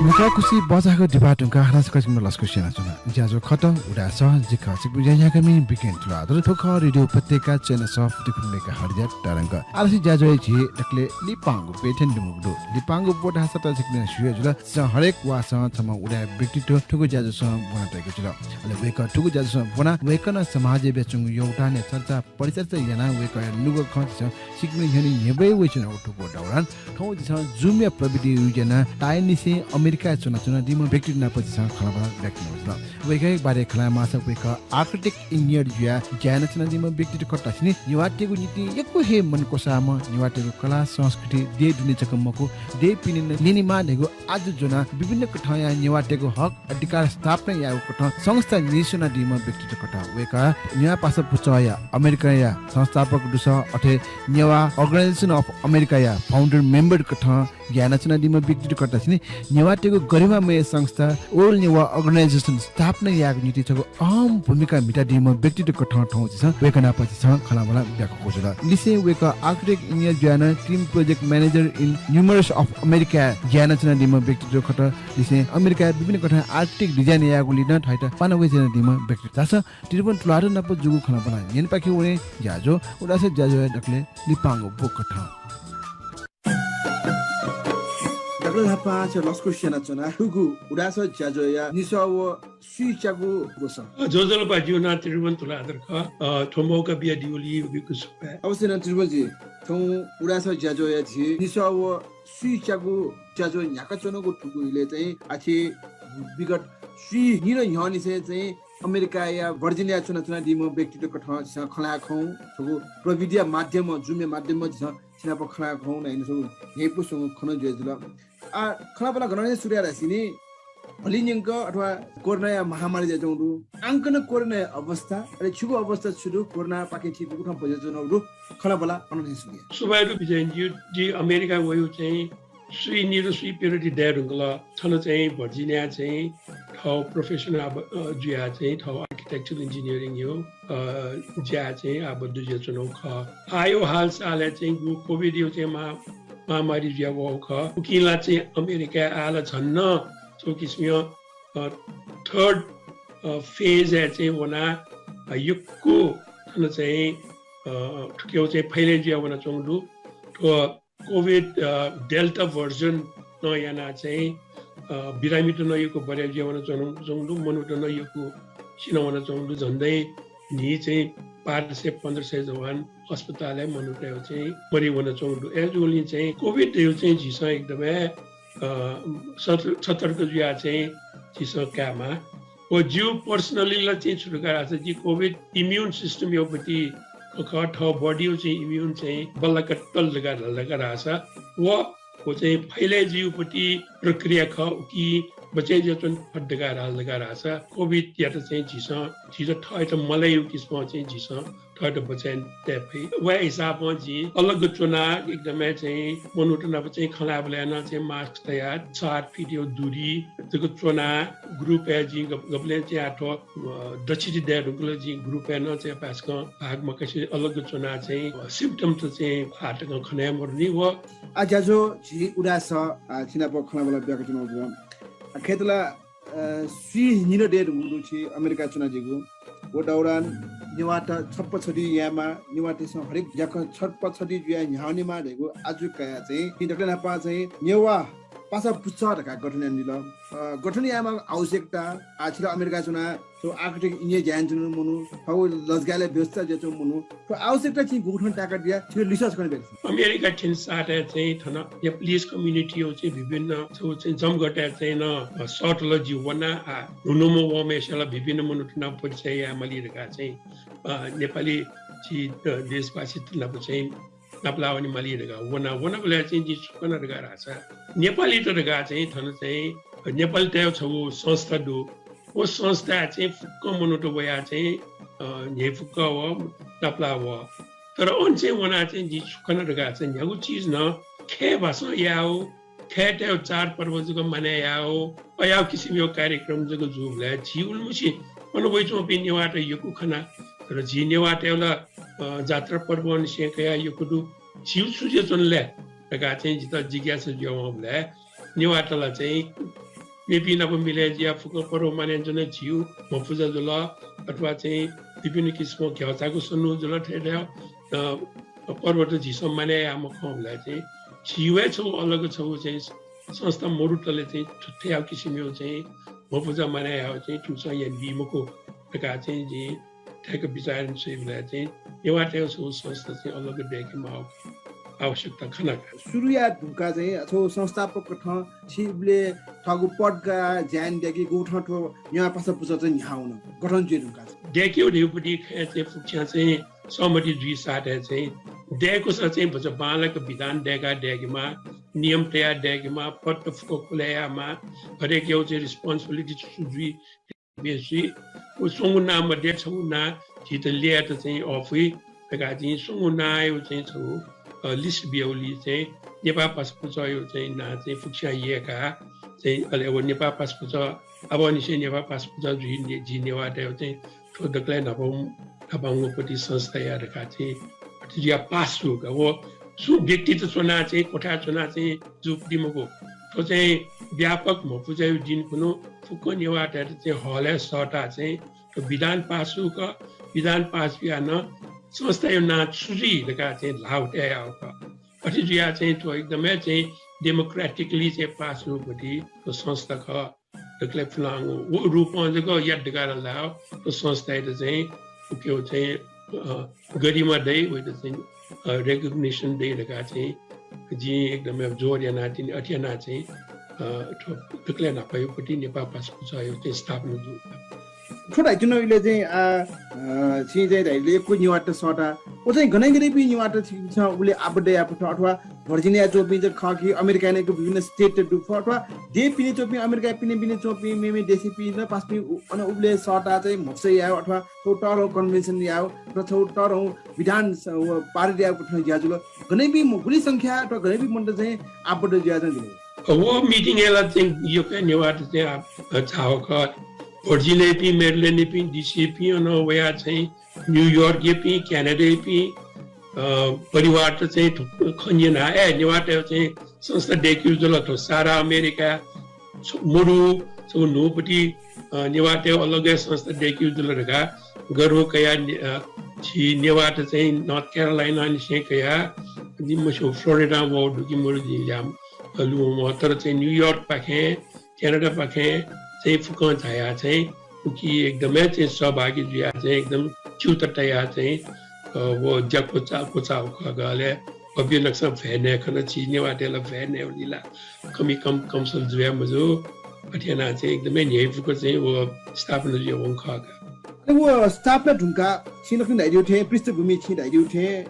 न्हापांगु बचाःगु दिपाः धुंकाः हानं सकसिनं लसकुस यानाच्वना। ज्याझ्वः खः उदाय् सः, जि खः छिकपिनि ज्याझ्याःकामि बिकेन तुलाधर। थ्व खः रेडियो उपत्यका चय्न्हय् सफू दुई मेगाहर्जया तरंग। आःलासे ज्याझ्वःया झी दकलय् लिपांगु ब्व थें दुमुगु दु। लिपांगु ब्व धाःसा त छिकपिन्सं स्यू हे जुल। झीसं हरेक वाःसं छम्ह उदाय् व्यक्तित्व थुगु ज्याझ्वलय् ब्वना तयागु जुल। अले वय्कः थुगु ज्याझ्वलय् ब्वनाः वय्कलं समाजय् बियाच्वंगु योगदानया चर्चा परिचर्चा यानाः वय्कःया नुगः खँ झीसं छिकपिनि न्ह्यःने न्ह्यब्वये वयाच्वनागु थुगु दौरान थौं झीसं Zoom-या प्रविधि use यानाः ताइवाननिसें अमेरिका अमेरिकाय् च्वनाच्वनादीम्ह व्यक्तित्व नाप झीसं खँल्हाबल्हा ब्याके यानागु जुल। वय्कःया बारे खँ ल्हाये माःसा वय्कः आर्कटिक इन्जिनियर जुयाः ज्या यानाच्वनादीम्ह व्यक्तित्व खः धाःसा नि नेवाःतय्गु निंतिं यक्व हे मनक्वःसाःम्ह, नेवाःतय्गु कला संस्कृति देय् दुने जक मखु, देय् पिने नं न्यनेमाः धइगु आजु ज्वनाः विभिन्न कथंया नेवाःतय्गु हक अधिकार स्थापना यायेगु कथं संस्था न्ह्यसनादीम्ह व्यक्तित्व खः। वय्कः नेवाः पासा पुचःया अमेरिकाया संस्थापक दुसा, अथे नेवाः Organization of America या founder member कथं ज्या यानाच्वनादीम्ह व्यक्तित्व खः धाःसा नि नेवाःतय्गु गरिमामय संस्था All Newah Organization स्थापना यायेगु निंतिं छगू अहम भूमिका म्हितादीम्ह व्यक्तित्व कथं थौं झीसं वय्कः नाप झीसं खँल्हाबल्हा ब्याकागु जुल। लिसें वय्कः आर्कटिक इन्जिनियर जुयाः नं team project manager in Numerous of America ज्या यानाच्वनादीम्ह व्यक्तित्व खः। लिसें अमेरिकाय् विभिन्न कथं आर्कटिक design यायेगुलिइ नं थःत पाना वय् यानादीम्ह व्यक्तित्व। झासँ त्रिभुवन तुलाधर नाप जूगु खँल्हाबल्हा न्यनेपाखे वने ज्याझ्वः उदास ज्याझ्वःया दकलय् लिपांगु ब्वकथं। दकलय् न्हापां छ लसकुस स्यनाच्वना। थुगु उदास ज्याझ्वःया निसः व स्वीच्यागु ग्वसाः। अ, ज्वजलपा, जिगु नां त्रिभुवन तुलाधर खः। अ, थ्व मौका बियादीगुलिइ उकियागु सुभाय्। अवश्य नं त्रिभुवनजी, थौं उदास ज्याझ्वःया झी निसः व स्वीच्यागु ज्याझ्वः न्ह्याकाच्वनागु थुगु इलय् चाहिँ आः थ्व विगत स्वीनिदँ न्ह्यःनिसें चाहिँ अमेरिकाया भर्जिनियाय् च्वनाच्वनादीम्ह व्यक्तित्व कथं झीसं खँल्हाये खं। थुगु प्रविधिया माध्यमं, Zoom या माध्यमं झीसं छिनाप खँल्हाये खं, नं इमिसं न्ह्यइपुसे खँ नं जुया जुल। आ, खँल्हाबल्हा गन थें सुरु याये धाःसा नि, भलि न्यंक अथवा कोरोनाया महामारी जुयाच्वंगु दु। आंकनं कोरोनाया अवस्था, अले छिगु अवस्था छु दु, कोरोनापाखें छिं गुकथं बचय् जुयाच्वनागु दु, खँल्हाबल्हा अन थें सुरु याये। सुभाय् दु बिजयजी, जि अमेरिका वयागु चाहिँ स्वीनिदँ स्वीप्यदँ दये धुंकल। थन चाहिँ भर्जिनियाय् चाहिँ थः profession आब-, अ, जुयाः चाहिँ थः architectural engineering या, अ, ज्याय् चाहिँ आबद्ध जुयाच्वनागु खः। आःयागु हालसालय् चाहिँ गु COVID या चाहिँ महा-, महामारी जुयावःगु खः। उकिं ला चाहिँ अमेरिकाय् आः ला झन नं छगू किसिमया, अ, third, अ, phase य् चाहिँ वनाः, अ, यक्व थन चाहिँ, अ, थुकियागु चाहिँ फैलय् जुया वनाच्वंगु दु। थ्व COVID, अ, Delta version नं यानाः चाहिँ, अ, बिरामीत नं यक्व बढे जुया वनाच्वंगु दु, मनूत नं यक्व सिना वनाच्वंगु दु। झन्डै न्हि चाहिँ बाह्र सय पन्ध्र सय जवान अस्पतालय् मनूतय् चाहिँ मरि वनाच्वंगु दु। अय्जूगुलिं चाहिँ COVID धयागु चाहिँ झीसं एकदमै, अ, सत-, सतर्क जुयाः चाहिँ झीसं कायेमाः। व जिगु personally ला चाहिँ छु धकाः धाःसा जि COVID immune system या पति खः, थः body या चाहिँ immune चाहिँ बल्लाक तल धकाः धाल धकाः धाःसा व व चाहिँ फैले जुइगु पति प्रक्रिया खः, उकिं बचय् जुयाच्वने फत धकाः धाल धकाः धाःसा COVID यात चाहिँ झीसं, झीत थःत मलाइगु किसिमं चाहिँ झीसं थःत बचय् तये फइ। व हिसाबं जिं अलग च्वनाः एकदमै चाहिँ मनूत नाप चाहिँ खँ ल्हायेबलय् नं चाहिँ mask तयाः चार feet या दूरी जक च्वनाः group य् जिं गब-, गबलें चाहिँ आः थ्व, अ, दच्छि दये धुंकल जिं group य् नं चाहिँ पासाकं भाग मकासे अलग च्वनाः चाहिँ, अ, symptom त चाहिँ आः तकं खने मदुनि। व आः ज्याझ्वः झी उदास, अ, छिनाप खँल्हाबल्हा ब्याकाच्वनागु जुल। अ, खय्त ला, अ, स्वीनिदँ दये धुंकूगु दु छि अमेरिका च्वनादीगु। व दौरान नेवाःत छप्पा छधी यायेमाः, नेवाःतय्सं हरेक ज्याखँ छप्पा छधी जुयाः न्ह्याःनेमाः धयागु आजु कयाः चाहिँ, जिं दकलय् न्हापां चाहिँ नेवाः पासा पुचः धकाः गठन यानादिल। अ, गठन यायेमाःगु आवश्यकता, आः छि ला अमेरिका च्वनाः थ्व Arctic Engineer ज्या यानाच्वनागु मनू, थःगु लजगालय् व्यस्तता जुयाच्वंगु मनू, थ्व आवश्यकता छिं गुकथं ताय्कादिया, छिगु research कथं ब्यात? अमेरिका थ्यंसाथं चाहिँ थन Nepalese community या चाहिँ विभिन्न छगू चाहिँ जमघटय् चाहिँ नं, अ, सःतल जि वना, आः न्हू न्हूम्ह वःम्हय्सित ला विभिन्न मनूत नाप परिचय यायेमाली धकाः चाहिँ, अ, नेपाली झी, अ, देशवासीत नाप चाहिँ नापलाः वनेमाली धकाः वना। वनाबलय् चाहिँ जिं छु कना धकाः धाःसा नेपालीत धकाः चाहिँ थन चाहिँ नेपालीतय् छगू संस्था दु। व संस्थाय् चाहिँ फुक्क मनूत वयाः चाहिँ, अ, न्ह्यइपुक वः, नापलाः वः। तर अन चाहिँ वनाः चाहिँ जिं छु कना धकाः धाःसा न्ह्यागु चिज नं खय् भासं यायेगु, खय्‌तय् चाडपर्व जक मानय् यायेगु, अज्याःगु किसिमया कार्यक्रम जक जूबलय् झी उलिमछि अन वइच्वंपिं नेवाःत यक्व खना। तर झी नेवाःतय् ला, अ, जात्रा पर्व निसें कयाः यक्व दु। झीगु छु जुयाच्वन ले धकाः चाहिँ जितः जिज्ञासा जुया वंबलय् नेवाःत ला चाहिँ मेपिं नाप मिले जुयाः फुक्क पर्व मानय् यानाच्वना। झीगु म्हपुजा जुल अथवा चाहिँ विभिन्न किसिमं घ्यःचागु सन्हु जुल, थथे, अ, पर्वत झीसं मानय् याःम्ह खंबलय् चाहिँ झीगु हे छगू अलग छगू चाहिँ संस्था मरुतले चाहिँ थ्व-, थ्वयागु किसिमया चाहिँ म्हपुजा मानय् यायेगु चाहिँ थुमिसं यानादी मखु धकाः चाहिँ जिं थ्याक्क बिचाः याना स्वइबलय् चाहिँ नेवाःतय्गु छगू संस्था चाहिँ अलग दय्के माःगु। आवश्यकता खना का। सुरुया धुंका चाहिँ छौ संस्थापक कथं छिबले थगु पद का ज्यान द्याकी गुथं थ्व नेवाः पासा पुचः चाहिँ न्ह्यावन गठन जुइ धुंका चाहिँ। द्याकी व ढेउपति खया चाहिँ फुक्स्यां चाहिँ सहमति जुइ साथै चाहिँ द्याकुसा चाहिँ भचा बांलाक विधान द्याका द्याकीमा, नियम तया द्याकीमा, पद फुक्क खुला यामा, हरेक यौ चाहिँ responsibility छु जुइ बेसुइ, व स्वंगु नां मध्ये छंगु नां झीत ल्यायेत चाहिँ अफुइ धकाः चाहिँ स्वंगु नांया चाहिँ छगू, अ, list बियाउली चाहिँ नेपाः पासा पुचःया चाहिँ नां चाहिँ फुक्स्यां यय्‌का चाहिँ अले व नेपाः पासा पुचः अब निसें नेपाः पासा पुचः जुइ ने-, झी नेवाःतय् चाहिँ थ्व दकलय् न्हापां, न्हापांगुपति संस्थाया धकाः चाहिँ अथे जुया पास जूका। व सुं व्यक्तित च्वना चाहिँ कोठा च्वना चाहिँ जूपति मखु। थ्व चाहिँ व्यापक म्हपुजायु दिनकुनु फुक्क नेवाःतय्त चाहिँ हलय् सःता चाहिँ थ्व विधान पास जूक, विधान पास बियानं संस्थायु नां छु जुइ धकाः चाहिँ ल्हाउ तया याउ का। अथे जुया चाहिँ थ्व एकदमै चाहिँ democratically चाहिँ पास जूपति थ्व संस्था खः। दकलय् पुलांगु व रूपं जक यात धकाः ला थ्व संस्थायात चाहिँ उकेउ चाहिँ, अ, गरिमा दइ, वइत चाहिँ, अ, recognition दइ धकाः चाहिँ जिं एकदमै जोड यानातिनि। अथे याना चाहिँ, अ, थ्व दकलय् न्हापायुपति नेपाः पासा पुचःयु चाहिँ स्थापना जू। थ्व धाइतिन इले चाहिँ, आ, अ, छिं चाहिँ धाइले यक्व नेवाःत सःता। व चाहिँ गने गनेपिं नेवाःत छिं उबले आबद्ध यापथ अथवा Virginia च्वंपिं जक खः कि अमेरिकाय् नं विभिन्न state दु खः अथवा देशपिने च्वंपिं, अमेरिकाय् पिने पिने च्वंपिं, मेमे देशपिं नं पासापिं उ-, अन उबले सःता चाहिँ म्हपुसे यायु अथवा छौ तःधंगु convention यायु, अथवा छौ तःधंगु विधान स-, व पारित यायु कथं ज्या जुल। गनेपिं म-, गुलि संख्या अथवा गनेपिं मनूत चाहिँ आबद्ध जुया चाहिँ जुल। व meeting य् ला चाहिँ यक्व नेवाःत चाहिँ आ-, झाःगु खः। Virginia पिं, Maryland पिं, D C पिं, अन वया चाहिँ New York य् पिं, Canada य् पिं, अ, परिवारत चाहिँ थुक खँ न्यना, ए, नेवाःतय् चाहिँ संस्था दय्‌केगु जुल, थ्व सारा अमेरिका, छ-, मरु, छगू न्हूपति, अ, नेवाःतय् अलग हे संस्था दय्‌केगु जुल धकाः गर्व कया, ने-, अ, झी नेवाःत चाहिँ North Carolina निसें कया, जिं मस्यू Florida वःगु दु कि मरु जिं ल्याः, अ, लुमं, तर चाहिँ New York पाखें, Canada पाखें चाहिँ फुक्कं झाया चाहिँ उकी एकदमै चाहिँ सहभागी जुया चाहिँ एकदम च्यूत तया चाहिँ, अ, व ज्या क्वचा-, क्वचाःगु खः का। अले भव्य नक्सा भ्वय् नये खन, झी नेवाःतय् ला भ्वय् नयेवनी ला, कमी कम कमसल जुया मजू। अथे याना चाहिँ एकदमै न्ह्यइपुक चाहिँ व स्थापना जुया वंगु खः का। अले व स्थापना धुंका छिं नकतिनि धाइदिउ थें, पृष्ठभूमि छिं धाइदिउ थें,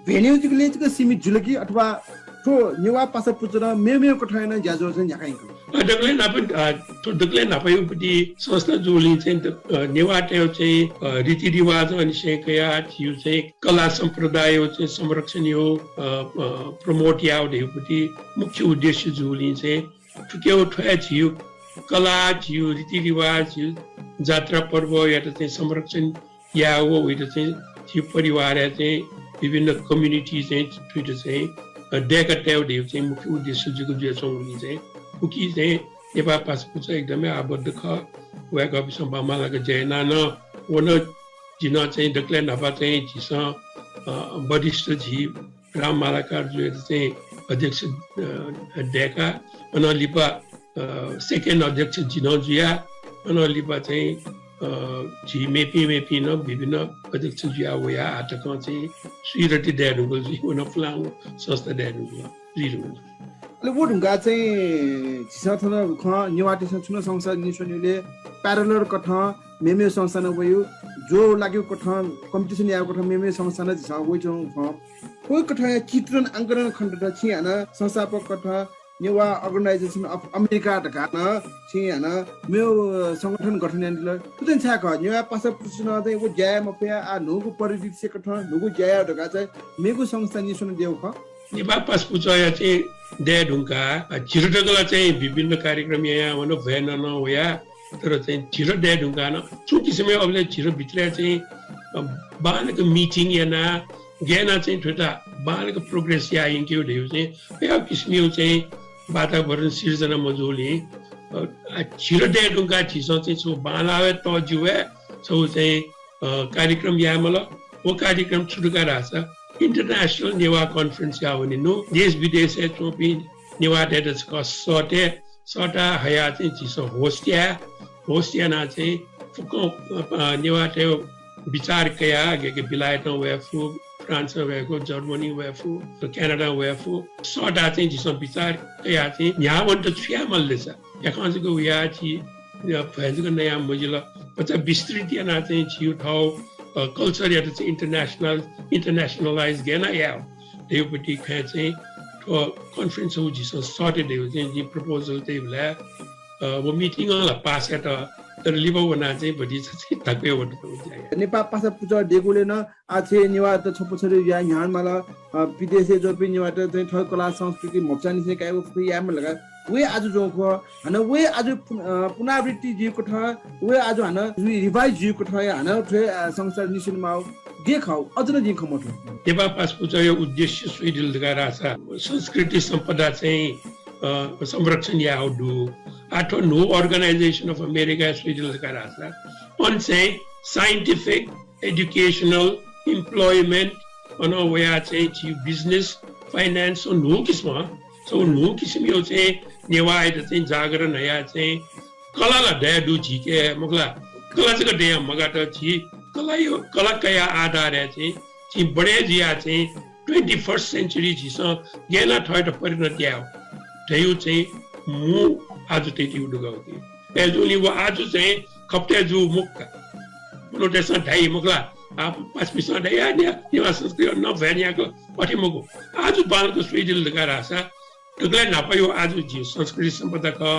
भ्वय् नयेगु जक सीमित जुल कि अथवा थ्व नेवाः पासा पुचलं मेमेगु कथं याना ज्याझ्वः चाहिँ न्ह्याका यंकल? अ, दकलय् न्हापा, अ, थ्व दकलय् न्हापायुपति संस्था जूगुलिं चाहिँ द-, अ, नेवाःतय् चाहिँ, अ, रीतिरिवाज अनिसें कया झीयु चाहिँ कला सम्प्रदाययु चाहिँ संरक्षणयु, अ, अ, promote याउ धयुपति मुख्य उद्देश्य जूगुलिं चाहिँ थुकेउ थ्वया झीयु कला, झीयु रीतिरिवाज, झीयु जात्रा पर्वयात चाहिँ संरक्षण यायेगु वइत चाहिँ झी परिवारया चाहिँ विभिन्न community चाहिँ थुइत चाहिँ, अ, दय्‌का तयेगु धइगु चाहिँ मुख्य उद्देश्य जक जुयाच्वंगुलिं चाहिँ उकी चाहिँ नेपाः पासा पुचः एकदमै आबद्ध खः। वय्‌कःपिसं बांबांलाक ज्या याना नं वन। जिं नं चाहिँ दकलय् न्हापा चाहिँ झीसं, अ, वरिष्ठ झी राम मालाकार जुयात चाहिँ अध्यक्ष, अ, दय्‌का। अनं लिपा अ, second अध्यक्ष जि नं जुया, अनं लिपा चाहिँ, अ, झी मेपिं मेपिं नं विभिन्न अध्यक्ष जुया वया आः तकं चाहिँ स्वीरति दये धुंकल जुइ, व नं पुलांगु संस्था दये धुंकल जुइ धुंकल। अले व धुंकाः चाहिँ झीसं थन खँ नेवाःतय्‌सं छुं नं संस्था निस्वनेबलय् parallel कथं मेमेगु संस्था नं वयु, ज्वः लाकेगु कथं competition यायेगु कथं मेमेगु संस्था नं झीसं वइच्वंगु खँ। व कथंया चित्रण आंकलन खनेदत, छिं हानं संस्थापक कथं नेवाः Organization of America धकाः नं छिं हानं मेगु संगठन गठन यानादिल। थुकिं छाय् खः, नेवाः पासा पुचलं चाहिँ व ज्या याये मफया, आः न्हूगु परिदृश्य कथं न्हूगु ज्या याये धकाः चाहिँ मेगु संस्था निस्वनादियागु खः। नेपाः पासा पुचःया चाहिँ दये धुंकाः, अ, झीत दकलं चाहिँ विभिन्न कार्यक्रम याया वन, भ्वय् नं वया, तर चाहिँ झीत दये धुंकाः नं छुं किसिमया अबलय् झीत भित्रय् चाहिँ, अ, बांलाक meeting याना, गय् याना चाहिँ थुइत बांलाक progress याये यंकेगु धइगु चाहिँ अय् किसिमया चाहिँ वातावरण सिर्जना मजूगुलिं, अ, आ, झीत दये धुंकाः झीसं चाहिँ छगू बांलाःगु तःजिगु हे छगू चाहिँ, अ, कार्यक्रम याये माल। व कार्यक्रम छु धकाः धाःसा International Newa Conference याः वनेनु। देश विदेशय् च्वंपिं नेवाःतय्त छकः सःते, सःता हयाः चाहिँ झीसं host याये, host यानाः चाहिँ फुक्कं, अ, अ, नेवाःतय् विचार कयाः, गय् गय् बिलाय् नं वये फु, फ्रान्सं वयेफु, जर्मनी वयेफु, क्यानाडां वयेफु। सःताः चाहिँ झीसं बिचाः कयाः चाहिँ न्ह्याः वनेत छु यायेमाल ले सा। याकनं जक वयाः झी, अ, भ्वय् जक नया मजिल। भचा विस्तृत यानाः चाहिँ झीगु थःगु, अ, culture-यात चाहिँ international, internationalize गय् याना यायेगु धयागु पति खँय् चाहिँ थ्व conference-य् झीसं सःते धयागु चाहिँ जिं proposal तइबलय्, अ, व meeting-ं ला pass यात, तर लिपा वनाः चाहिँ भतिचा चाहिँ धक्वे वत। नेपाः पासा पुचः देगुलय् नं आः छेँ नेवाःत छपु छपु जुयाः न्ह्याःवनेमाल, अ, विदेशय् जूपिं नेवाःत चाहिँ थःगु कला संस्कृति म्हपुचांनिसें कायेगु फुक्क यायेमाल धकाः व हे आजु च्वंगु खः। हानं व हे आजु पुन-, अ, पुनरावृत्ति जुइगु कथं, व हे आजु हानं revise जुइगु कथं हे हानं थ्व हे, अ, संस्था निस्वनेमाःगु खः, अझ नं जिं खँ मथू। नेपाः पासा पुचःया उद्देश्य स्वयादिल धकाः धाःसा संस्कृति सम्पदा चाहिँ, अ, संरक्षण यायेगु दु। आः थ्व न्हू Organization of America स्वयादिल धकाः धाःसा अन चाहिँ scientific, educational, employment, अनं वयाः चाहिँ झी business, finance, व न्हू किसिमं, व न्हू किसिमया चाहिँ नेवाःयात चाहिँ जागरण याः चाहिँ कला ला दया दु झीके, मखु ला? कला जक दया मगात, झी कला, कला कया आधारय् चाहिँ झी बढे जुयाः चाहिँ twenty-first century झीसं गय् यानाः थःत परिणत यायेगु धयागु चाहिँ मू आजु तयातयागु दु का। अय्जूगुलिं व आजु चाहिँ खपतय् जू मखु का। मनूतय्सं धाइ मखु ला, आ, पासापिंसं धाइ, आ, ने-, नेवाः संस्कृति अन भ्वय् न्यायेगु, अथे मखु। आजु बांलाक स्वयादिल धकाः धाःसा दकलय् न्हापाया आजु झी संस्कृति सम्पदा खः।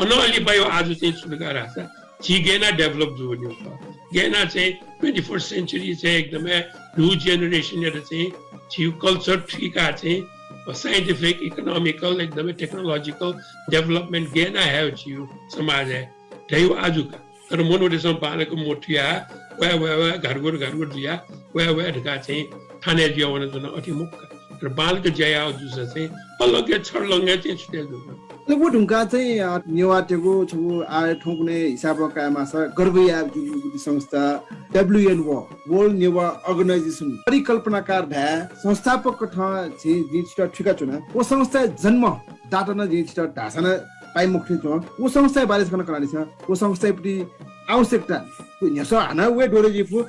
अनं लिपाया आजु चाहिँ छु धकाः धाःसा झी गय् यानाः develop जूगु खः। गय् यानाः चाहिँ twenty-first century चाहिँ एकदमै new generation-यात चाहिँ झीगु culture थुइकाः चाहिँ scientific, economical, एकदमै technological development गय् यानाः हयेगु झीगु समाजय् धयागु आजु का। तर मनूतय्सं बांलाक मथुयाः वया वया वया घारघुर घारघुर जुयाः वया वया धकाः चाहिँ थानय् जुया वनाच्वन, अथे मखु का। तर बांलाक ज्या याःगु जूसा चाहिँ अलग हे छर्लंग हे चाहिँ छुटे जू। अले व धुंकाः चाहिँ, अ, नेवाःतय्गु छगू आः थौंकन्हय् हिसाबं कायेमाःसा गर्व यायेगु संस्था W N O, World Newah Organization, परिकल्पनाकार धाये, संस्थापक कथं झी, जिं छितः थुइकाच्वना। व संस्थाया जन्म दाता नं जिं छितः धाःसा नं पाइ मखु थें च्वं। व संस्थाया बारे छकः नं कनादिसँ। व संस्थाया प्रति आवश्यकता, व न्ह्यसः हानं व हे द्वलय् जुइफु,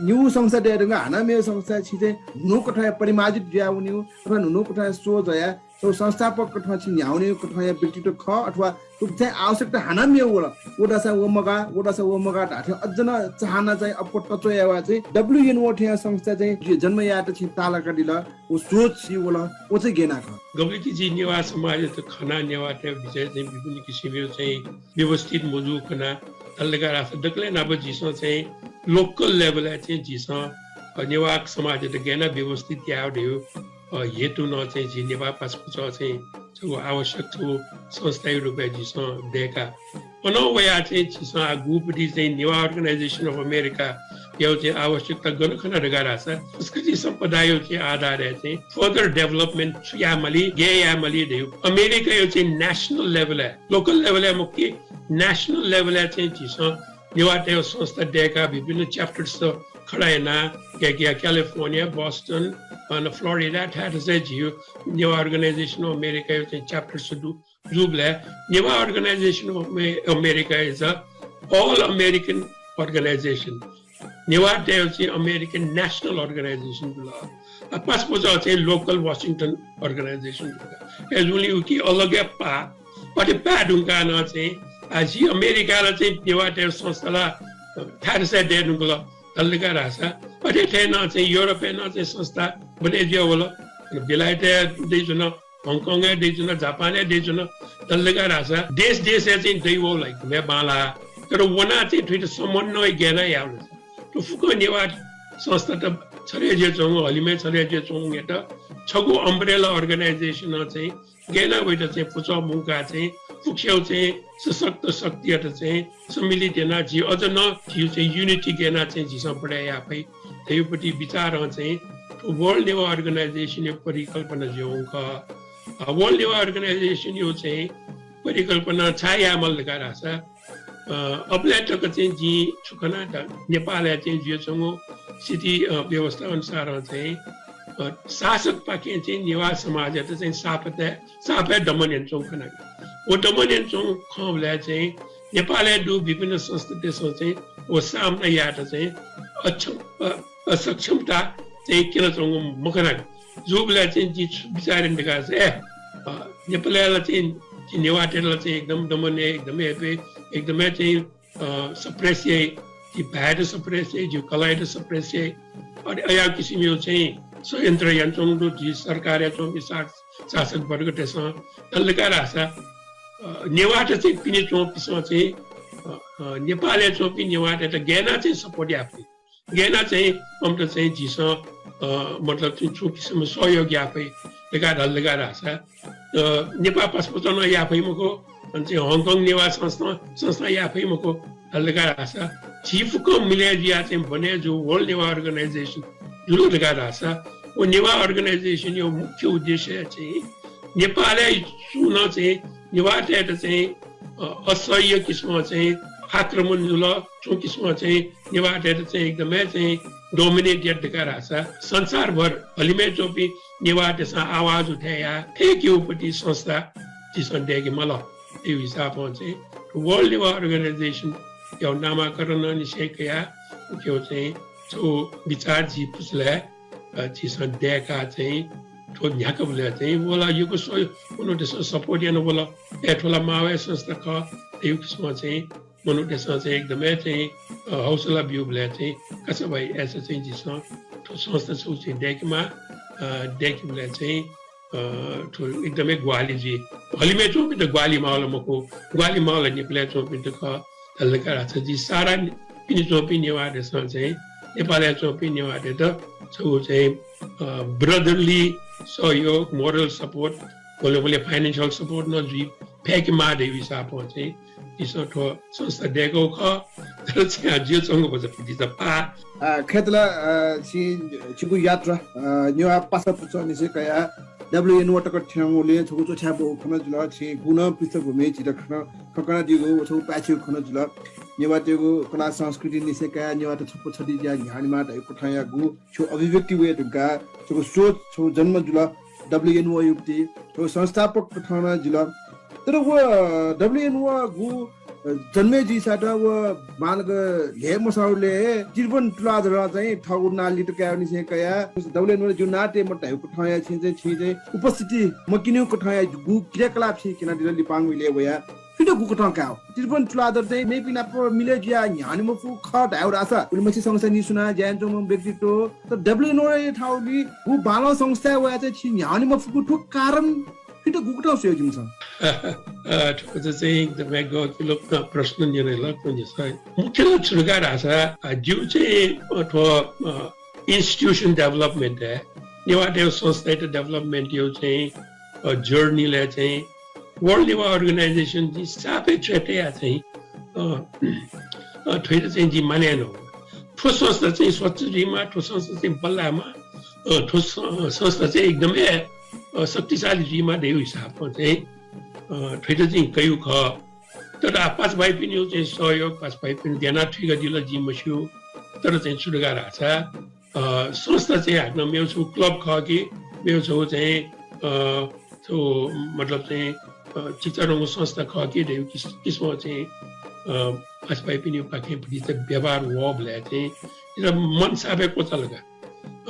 निगू संस्था दये धुंकाः हानं मेगु संस्था छि चाहिँ न्हू कथंया परिमार्जित जुया वनीगु अथवा न्हू कथंया सोच हया, छगू संस्थापक कथं छि न्ह्यावनीगु कथंया व्यक्तित्व खः अथवा थुगु चाहिँ आवश्यकता हानं मेगु वल, व धाःसा व मगाः, व धाःसा व मगाः धाःथें अझ नं चाहना चाहिँ अप्वः तच्वया वयाः चाहिँ W N O थें संस्था चाहिँ जन्म यायेत छिं ताःलाकादिल। व सोच छि वल, व चाहिँ गय् यानाः खः? गबलय् कि जिं नेवाः समाजयात खना, नेवाःतय् बिचय् चाहिँ विभिन्न किसिमया चाहिँ व्यवस्थित मजू खना, धाल धकाः धाःसा दकलय् न्हापा झीसं चाहिँ local level-य् चाहिँ झीसं, अ, नेवाः समाजयात गय् यानाः व्यवस्थित यायेगु धयागु, अ, हेतुं नं चाहिँ झी नेपाः पासापुचः चाहिँ छगू आवश्यक छगू संस्थाया रूपय् झीसं दय्का। अनं वयाः चाहिँ झीसं आः गुपति चाहिँ Newah Organization of America-या चाहिँ आवश्यकता गन खना धकाः धाःसा संस्कृति सम्पदाया चाहिँ आधारय् चाहिँ further development छु यायेमाली, गय् यायेमाली धयागु अमेरिकाया चाहिँ national level-य्, local level-य् मखु कि national level-य् चाहिँ झीसं नेवाःतय्गु संस्था दय्काः विभिन्न chapters खडा यानाः, गय् कि या California, Boston, अन Florida थथे चाहिँ झीगु Newah Organization of America-या चाहिँ chapters दु। जूबलय् Newah Organization of America is a all American organization। नेवाःतय्गु चाहिँ American national organization जुल। आ, पासापुचः चाहिँ local Washington organization जुल। अय्जूगुलिं उकी अलग हे पाः, अथे पाये धुंकाः नं चाहिँ, आ, झी अमेरिकाय् ला चाहिँ नेवाःतय्गु संस्था ला थाय् थासय् दये धुंकल धाल धकाः धाःसा, अथे थें नं चाहिँ युरोपय् नं चाहिँ संस्था बने जुया वल। बेलायतय् दइच्वन, हङकङय् दइच्वन, जापानय् दइच्वन धाल धकाः धाःसा देश देशय् चाहिँ दइ वःगु ला एकदमै बांलाः। तर वनाः चाहिँ थुइत समन्वय गय् यानाः याःगु ला? थ्व फुक्क नेवाः संस्थात छ्यले जुयाच्वंगु, हलिमय् छ्यले जुयाच्वंगुयात छगू umbrella organization-ं चाहिँ गय् यानाः वइत चाहिँ पुचः मुंकाः चाहिँ फुक्कसिया चाहिँ सशक्त शक्तियात चाहिँ सम्मिलित यानाः झी अझ नं झीगु चाहिँ unity गय् यानाः चाहिँ झीसं बढे याये फइ धयागु पति बिचारं चाहिँ थ्व World Newah Organization-या परिकल्पना जुयावंगु खः। अ, World Newah Organization-या चाहिँ परिकल्पना छाय् यायेमाल धकाः धाःसा, अ, अबलय् तक चाहिँ जिं छु खना द-, नेपालय् चाहिँ जुयाच्वंगु स्थिति, अ, व्यवस्था अनुसारं चाहिँ, अ, शासकपाखें चाहिँ नेवाः समाजयात चाहिँ शाप हे, शाप हे दमन यानाच्वंगु खना। व दमन यानाच्वंगु खंबलय् चाहिँ नेपालय् दु विभिन्न संस्थातय्सं चाहिँ व सामना यायेत चाहिँ अक्षम, अ, असक्षमता चाहिँ क्यनाच्वंगु मखना। जूबलय् चाहिँ जिं छु बिचाः याना धकाः धाःसा, ए, अ, नेपालय् ला चाहिँ जि नेवाःतय्त ला चाहिँ एकदम दमन याइ, एकदमै हेपे, एकदमै चाहिँ, अ, suppress याइ, जि भाय्‌त suppress याइ, जि कलाःयात suppress याइ। अनि अज्याःगु किसिमया चाहिँ षड्यन्त्र यानाच्वंगु दु, जि सरकारय् च्वंपिं सा-, शासक वर्गतय्सं धाल धकाः धाःसा, अ, नेवाःत चाहिँ पिने च्वंपिन्सं चाहिँ, अ, अ, नेपालय् च्वंपिं नेवाःतय्त गय् यानाः चाहिँ support याये फइ, गय् यानाः चाहिँ कमता चाहिँ झीसं, अ, मतलब चाहिँ छु किसिमं सहयोग याये फइ धकाः धाल धकाः धाःसा, अ, नेपाः पासापिंसं नं याये फइ मखु, अन चाहिँ हङकङ नेवाः संस्था, संस्थां याये फइ मखु धाल धकाः धाःसा, झी फुक्कं मिले जुयाः चाहिँ बने जूगु World Newah Organization जुल धकाः धाःसा, व नेवाः organization-या मुख्य उद्देश्य चाहिँ नेपालय् सुं नं चाहिँ नेवाःतय्त चाहिँ, अ, असह्य किसिमं चाहिँ आक्रमण जुल, छुं किसिमं चाहिँ नेवाःतय्त चाहिँ एकदमै चाहिँ dominate यात धकाः धाःसा संसारभर हलिमय् च्वंपिं नेवाःतय्सं आवाज उठे याये फय्केगुपति संस्था झीसं दय्के माल। थ्व हिसाबं चाहिँ World Newah Organization-या नामाकरण निसें कयाः उकिया चाहिँ छगू बिचाः झी पुचलय्, अ, झीसं दय्काः चाहिँ थ्व न्ह्याकाबलय् चाहिँ व ला यक्व स्वयाः मनूतय्सं support यानावल। ए, थ्व ला माःगु हे संस्था खः धइगु किसिमं चाहिँ मनूतय्सं चाहिँ एकदमै चाहिँ, अ, हौसला ब्यूबलय् चाहिँ कासा भाइ, अय्सा चाहिँ झीसं थ्व संस्था छगू चाहिँ दय्केमाः, अ, दय्केबलय् चाहिँ, अ, थ्व एकदमै ग्वाहालि जुइ। हलिमय् च्वंपिन्त ग्वाहालि माःगु ला मखु, ग्वाहालि माःगु ला नेपालय् च्वंपिन्त खः। धाल धकाः धाःसा झी सारा पिने च्वंपिं नेवाःतय्सं चाहिँ नेपालय् च्वंपिं नेवाःतय्त छगू चाहिँ, अ, brotherly सहयोग, moral support, वले वले financial support नं जुइ फय्केमाः धइगु हिसाबं चाहिँ झीसं थ्व संस्था दय्कागु खः। तर चाहिँ जुयाच्वंगु भचा भतिचा पाः। अ, खय्त ला, अ, छिं, छिगु यात्रा, अ, नेवाः पासापिंसं निसें कयाः W N O तक थ्यंगुलिं छगू च्वछाय् ब्वःगु खँ नं जुल, छिं गुगु नं पृष्ठभूमि झीत खँ, खँ कनादीगु छगू पाय्छि खँ नं जुल। नेवाःतय्गु कला संस्कृति निसें कयाः नेवाःत छप्पँ छधी जुयाः न्ह्याःनेमाः धइगु कथंयागु छगू अभिव्यक्ति वये धुंकाः छगू सोच, छगू जन्म जुल। W N O-या प्रति छगू संस्थापक कथं नं जुल। तर व W N O-गु, अ, जन्मय् जुइसात व बांलाक ल्हाये मसःबलय् हे त्रिभुवन तुलाधरं चाहिँ थःगु नां लित कायेगु निसें कयाः W N O-या जिगु नां तये मते धइगु कथंया छिं चाहिँ, छिं चाहिँ उपस्थिति मक्यनीगु कथंयागु क्रियाकलाप छिं क्यनादिल लिपांगु इलय् वयाः। छित गुकथं कायेगु? त्रिभुवन तुलाधर चाहिँ मेपिं नाप मिले जुयाः न्ह्याःने मफु खः धायेगु धाःसा, उलिमछि संस्था निस्वनाः ज्या यानाच्वंम्ह व्यक्तित्व, तर W N O-या थौंलि गु बांलाःगु संस्थाय् वयाः चाहिँ छिं न्ह्याःने मफुगु थ्व कारण छित गुकथं स्वयागु जिमिसं? अ, थ्व चाहिँ एकदमै गहिरो प्रश्न न्यनादिल। मुख्यतः छु धकाः धाःसा, अ, जिगु चाहिँ, अ, थ्व, अ, institution development-य्, नेवाःतय्गु संस्थायात development-या चाहिँ, अ, journey-लय् चाहिँ World Newah Organization जिं सापेक्ष तयाः चाहिँ, अ, अ, थ्वयात चाहिँ जिं मानय् यानागु। थ्व संस्था चाहिँ सच्चा जुइमाः, थ्व संस्था चाहिँ बल्लायेमाः, अ, थ्व स-, संस्था चाहिँ एकदमै, अ, शक्तिशाली जुइमाः धइगु हिसाबं चाहिँ, अ, थ्वयात चाहिँ कयागु खः। तर आः पासापिनिगु चाहिँ सहयोग, पासापिनिगु ज्या यानाः थुइकादिल जिं मस्यू। तर चाहिँ छु धकाः धाःसा, अ, संस्था चाहिँ हाकनं मेगु छगू club खः कि, मेगु छगू चाहिँ, अ, छगू मतलब चाहिँ, अ, चिकिचाधंगु संस्था खः कि धइगु किस-, किसिमं चाहिँ, अ, पासापिनिगु पाखें भतिचा व्यवहार वःबलय् चाहिँ जितः मन सापय् क्वचाल का।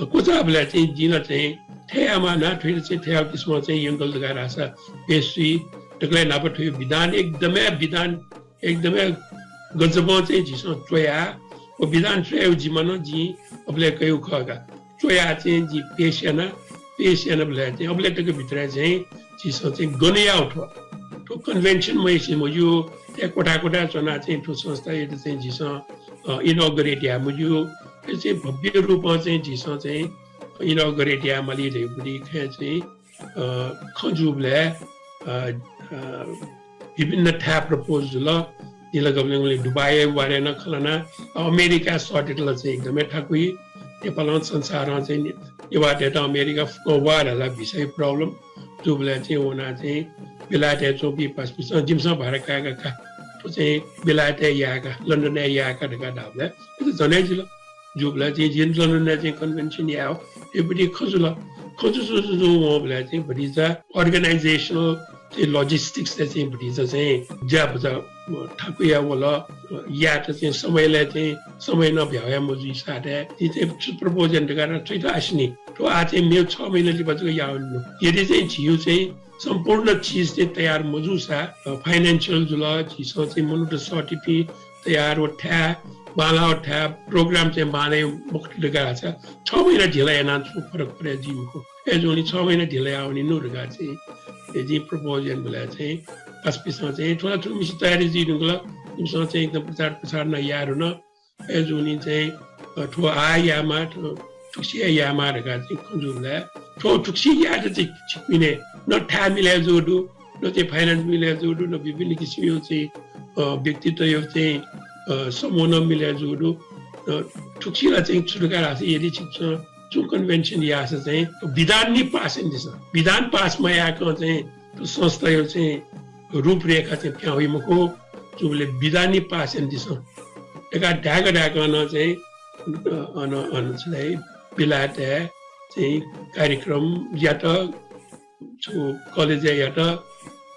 अ, क्वचाःबलय् चाहिँ जिं ला चाहिँ थथे यायेमाः ना, थुइत चाहिँ थथे याःगु किसिमं चाहिँ यंकल धकाः धाःसा बेस जुइ। दकलय् न्हापा थुइ विधान एकदमै, विधान एकदमै गजबं चाहिँ झीसं च्वया। व विधान च्वयागु जिम्मा नं जिं अबलय् कयागु खः का। च्वया चाहिँ जिं पेश याना, पेश यानाबलय् चाहिँ अबलय् तक भित्रय् चाहिँ झीसं चाहिँ गन याःगु थ्व, थ्व convention मयासें मज्यू, थथे क्वथा क्वथा च्वनाः चाहिँ थ्व संस्थायात चाहिँ झीसं, अ, inaugurate याये मज्यू। थथे चाहिँ भव्य रूपं चाहिँ झीसं चाहिँ inaugurate याये माली धइगु खँय् चाहिँ अ, खँ जूबलय्, अ, अ, विभिन्न थाय् propose जुल। जिं ला गबलें गबलें दुबईया बारे नं खँ ल्हाना। अ, अमेरिकाय् सःतेत ला चाहिँ एकदमै थाकुइ। नेपालं संसारं चाहिँ ने-, नेवाःतय्त अमेरिका फुक्कं वा धाःसा भिसाया problem जूबलय् चाहिँ वनाः चाहिँ बेलायतय् च्वंपिं पासापिंसं जिमिसं भाडा काय्का का। थ्व चाहिँ बेलायतय् याये का, लन्डनय् याये का धकाः धाःबलय् अथे झन हे जुल। जूबलय् चाहिँ जिं लन्डनय् चाहिँ convention यायेगु, थुइपति खँ जुल। खँ जु जु जु जु वंबलय् चाहिँ भतिचा organizational चाहिँ logistics-य् चाहिँ भतिचा चाहिँ ज्याभुजा, अ, थाकुया वल, अ, यायेत चाहिँ समयलय् चाहिँ समय नं भ्यावया मजुइसाथय् जिं चाहिँ छु propose याना धकाः थुइत आसिनि। थ्व आः चाहिँ मेगु छ महिना लिपा जक यावनी। यदि चाहिँ झीगु चाहिँ सम्पूर्ण चिज चाहिँ तयार मजूसा, अ, financial जुल, झीसं चाहिँ मनूत सःतिपिं तयार व थाय्, बांलाः व थाय् program चाहिँ बांलाइ मखुत धकाः धाःसा छ महिना ढिला यानाः छुं फरक परे जुइ मखु। अय्‌जूगुलिं छ महिना ढिला यावनी नु धकाः चाहिँ जिं propose यानाबलय् चाहिँ पासापिसं चाहिँ थ्व ला थुमिसं तयारी जुइधुंकल, इमिसं चाहिँ एकदम प्रचार प्रसार नं याये धुन। अय्‌जूगुलिं चाहिँ, अ, थ्व आः यायेमाः, थ्व थुगुसी यायेमाः धकाः चाहिँ खँ जूबलय् थ्व थुगुसी यायेत चाहिँ छिकपिनि नं थाय् मिले जूगु दु, नं चाहिँ finance मिले जूगु दु, नं विभिन्न किसिमया चाहिँ, अ, व्यक्तित्वया चाहिँ, अ, समूह नं मिले जूगु दु। अ, थुगुसी ला चाहिँ छु धकाः धाःसा यदि छिकपिसं छुं convention याःसा चाहिँ विधान नि pass यानादिसँ। विधान pass मयाकं चाहिँ थ्व संस्थाया चाहिँ रूपरेखा चाहिँ प्याहां वइ मखु। जूबलय् विधान नि pass यानादिसँ धकाः धाय्‌क धाय्‌कं नं चाहिँ, अ, अन, अन छु धाइ, बेलायतय् चाहिँ कार्यक्रम यात, छु college-य् यात,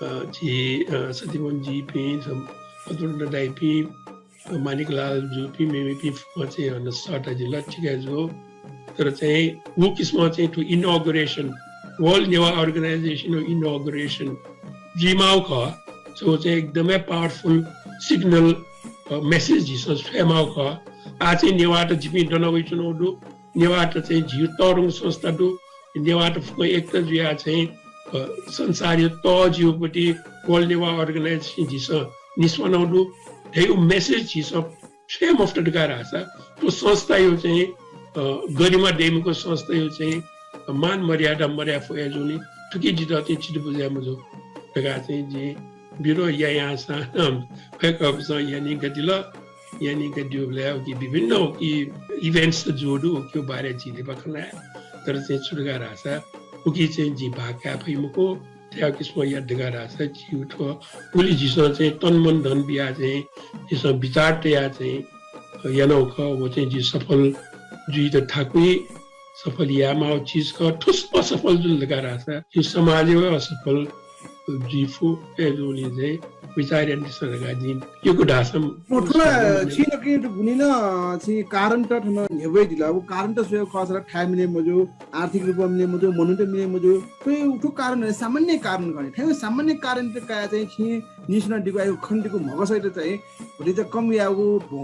अ, झी, अ, सत्यमोहन जीपिं, सम-, अतुल दाइपिं, अ, माणिकलाल जुपिं, मेमेपिं फुक्कं चाहिँ अन सःता जुल, ठिकै जू। तर चाहिँ व किसिमं चाहिँ थ्व inauguration, World Newah Organization-या inauguration जुइमाःगु खः। So चाहिँ एकदमै powerful signal, अ, message झीसं छ्वयेमाःगु खः। आः चाहिँ नेवाःत जिपिं दना वइच्वनागु दु, नेवाःत चाहिँ झीगु तःधंगु संस्था दु, नेवाःत फुक्कं एकता जुयाः चाहिँ, अ, संसारया तःजिगु पति World Newah Organization झीसं निस्वनागु दु धइगु message झीसं छ्वये मफुत धकाः धाःसा थ्व संस्थाया चाहिँ, अ, गरिमा दइमाःगु संस्थाया चाहिँ, अ, मान मर्यादा मदये फु। अय्‌जूगुलिं थुकी जितः चाहिँ चित्त बुझे मजू धकाः चाहिँ जिं विरोध यायां सां वय्‌कःपिसं यानादिल। यानादिल। उकी विभिन्न उकी events जूगु दु, उकी बारे झी लिपा खँ ल्हाये। तर चाहिँ छु धकाः धाःसा उकी चाहिँ जिं भाग काये फइ मखु। थ्व किसिमं यात धकाः धाःसा झीगु थ्व गुलि झीसं चाहिँ तन मन धन बियाः चाहिँ झीसं बिचाः तयाः चाहिँ यानागु खः, व चाहिँ झी सफल जुइत थाकुइ। सफल यायेमाःगु चिज खः। थ्व असफल जुल धकाः धाःसा झी समाज हे असफल जुइ फु। अय्‌जूगुलिं चाहिँ बिचाः यानादिसँ धकाः जिं यक्व धाःसा अँ, थ्व ला छिं नकतिनि त गुलि नं छिं कारण त थन न्ह्यब्वयादिल। व कारण त स्वयेगु खःसा ला थाय् मिले मजू, आर्थिक रूपं मिले मजू, मनूत मिले मजू। थ्व, थ्व कारण हे सामान्य कारण खः नि। थ्व सामान्य कारण त कयाः चाहिँ छिं न्हिसुनादीगु आः खनादीगु म्हगसयात चाहिँ भतिचा कम याःगु, व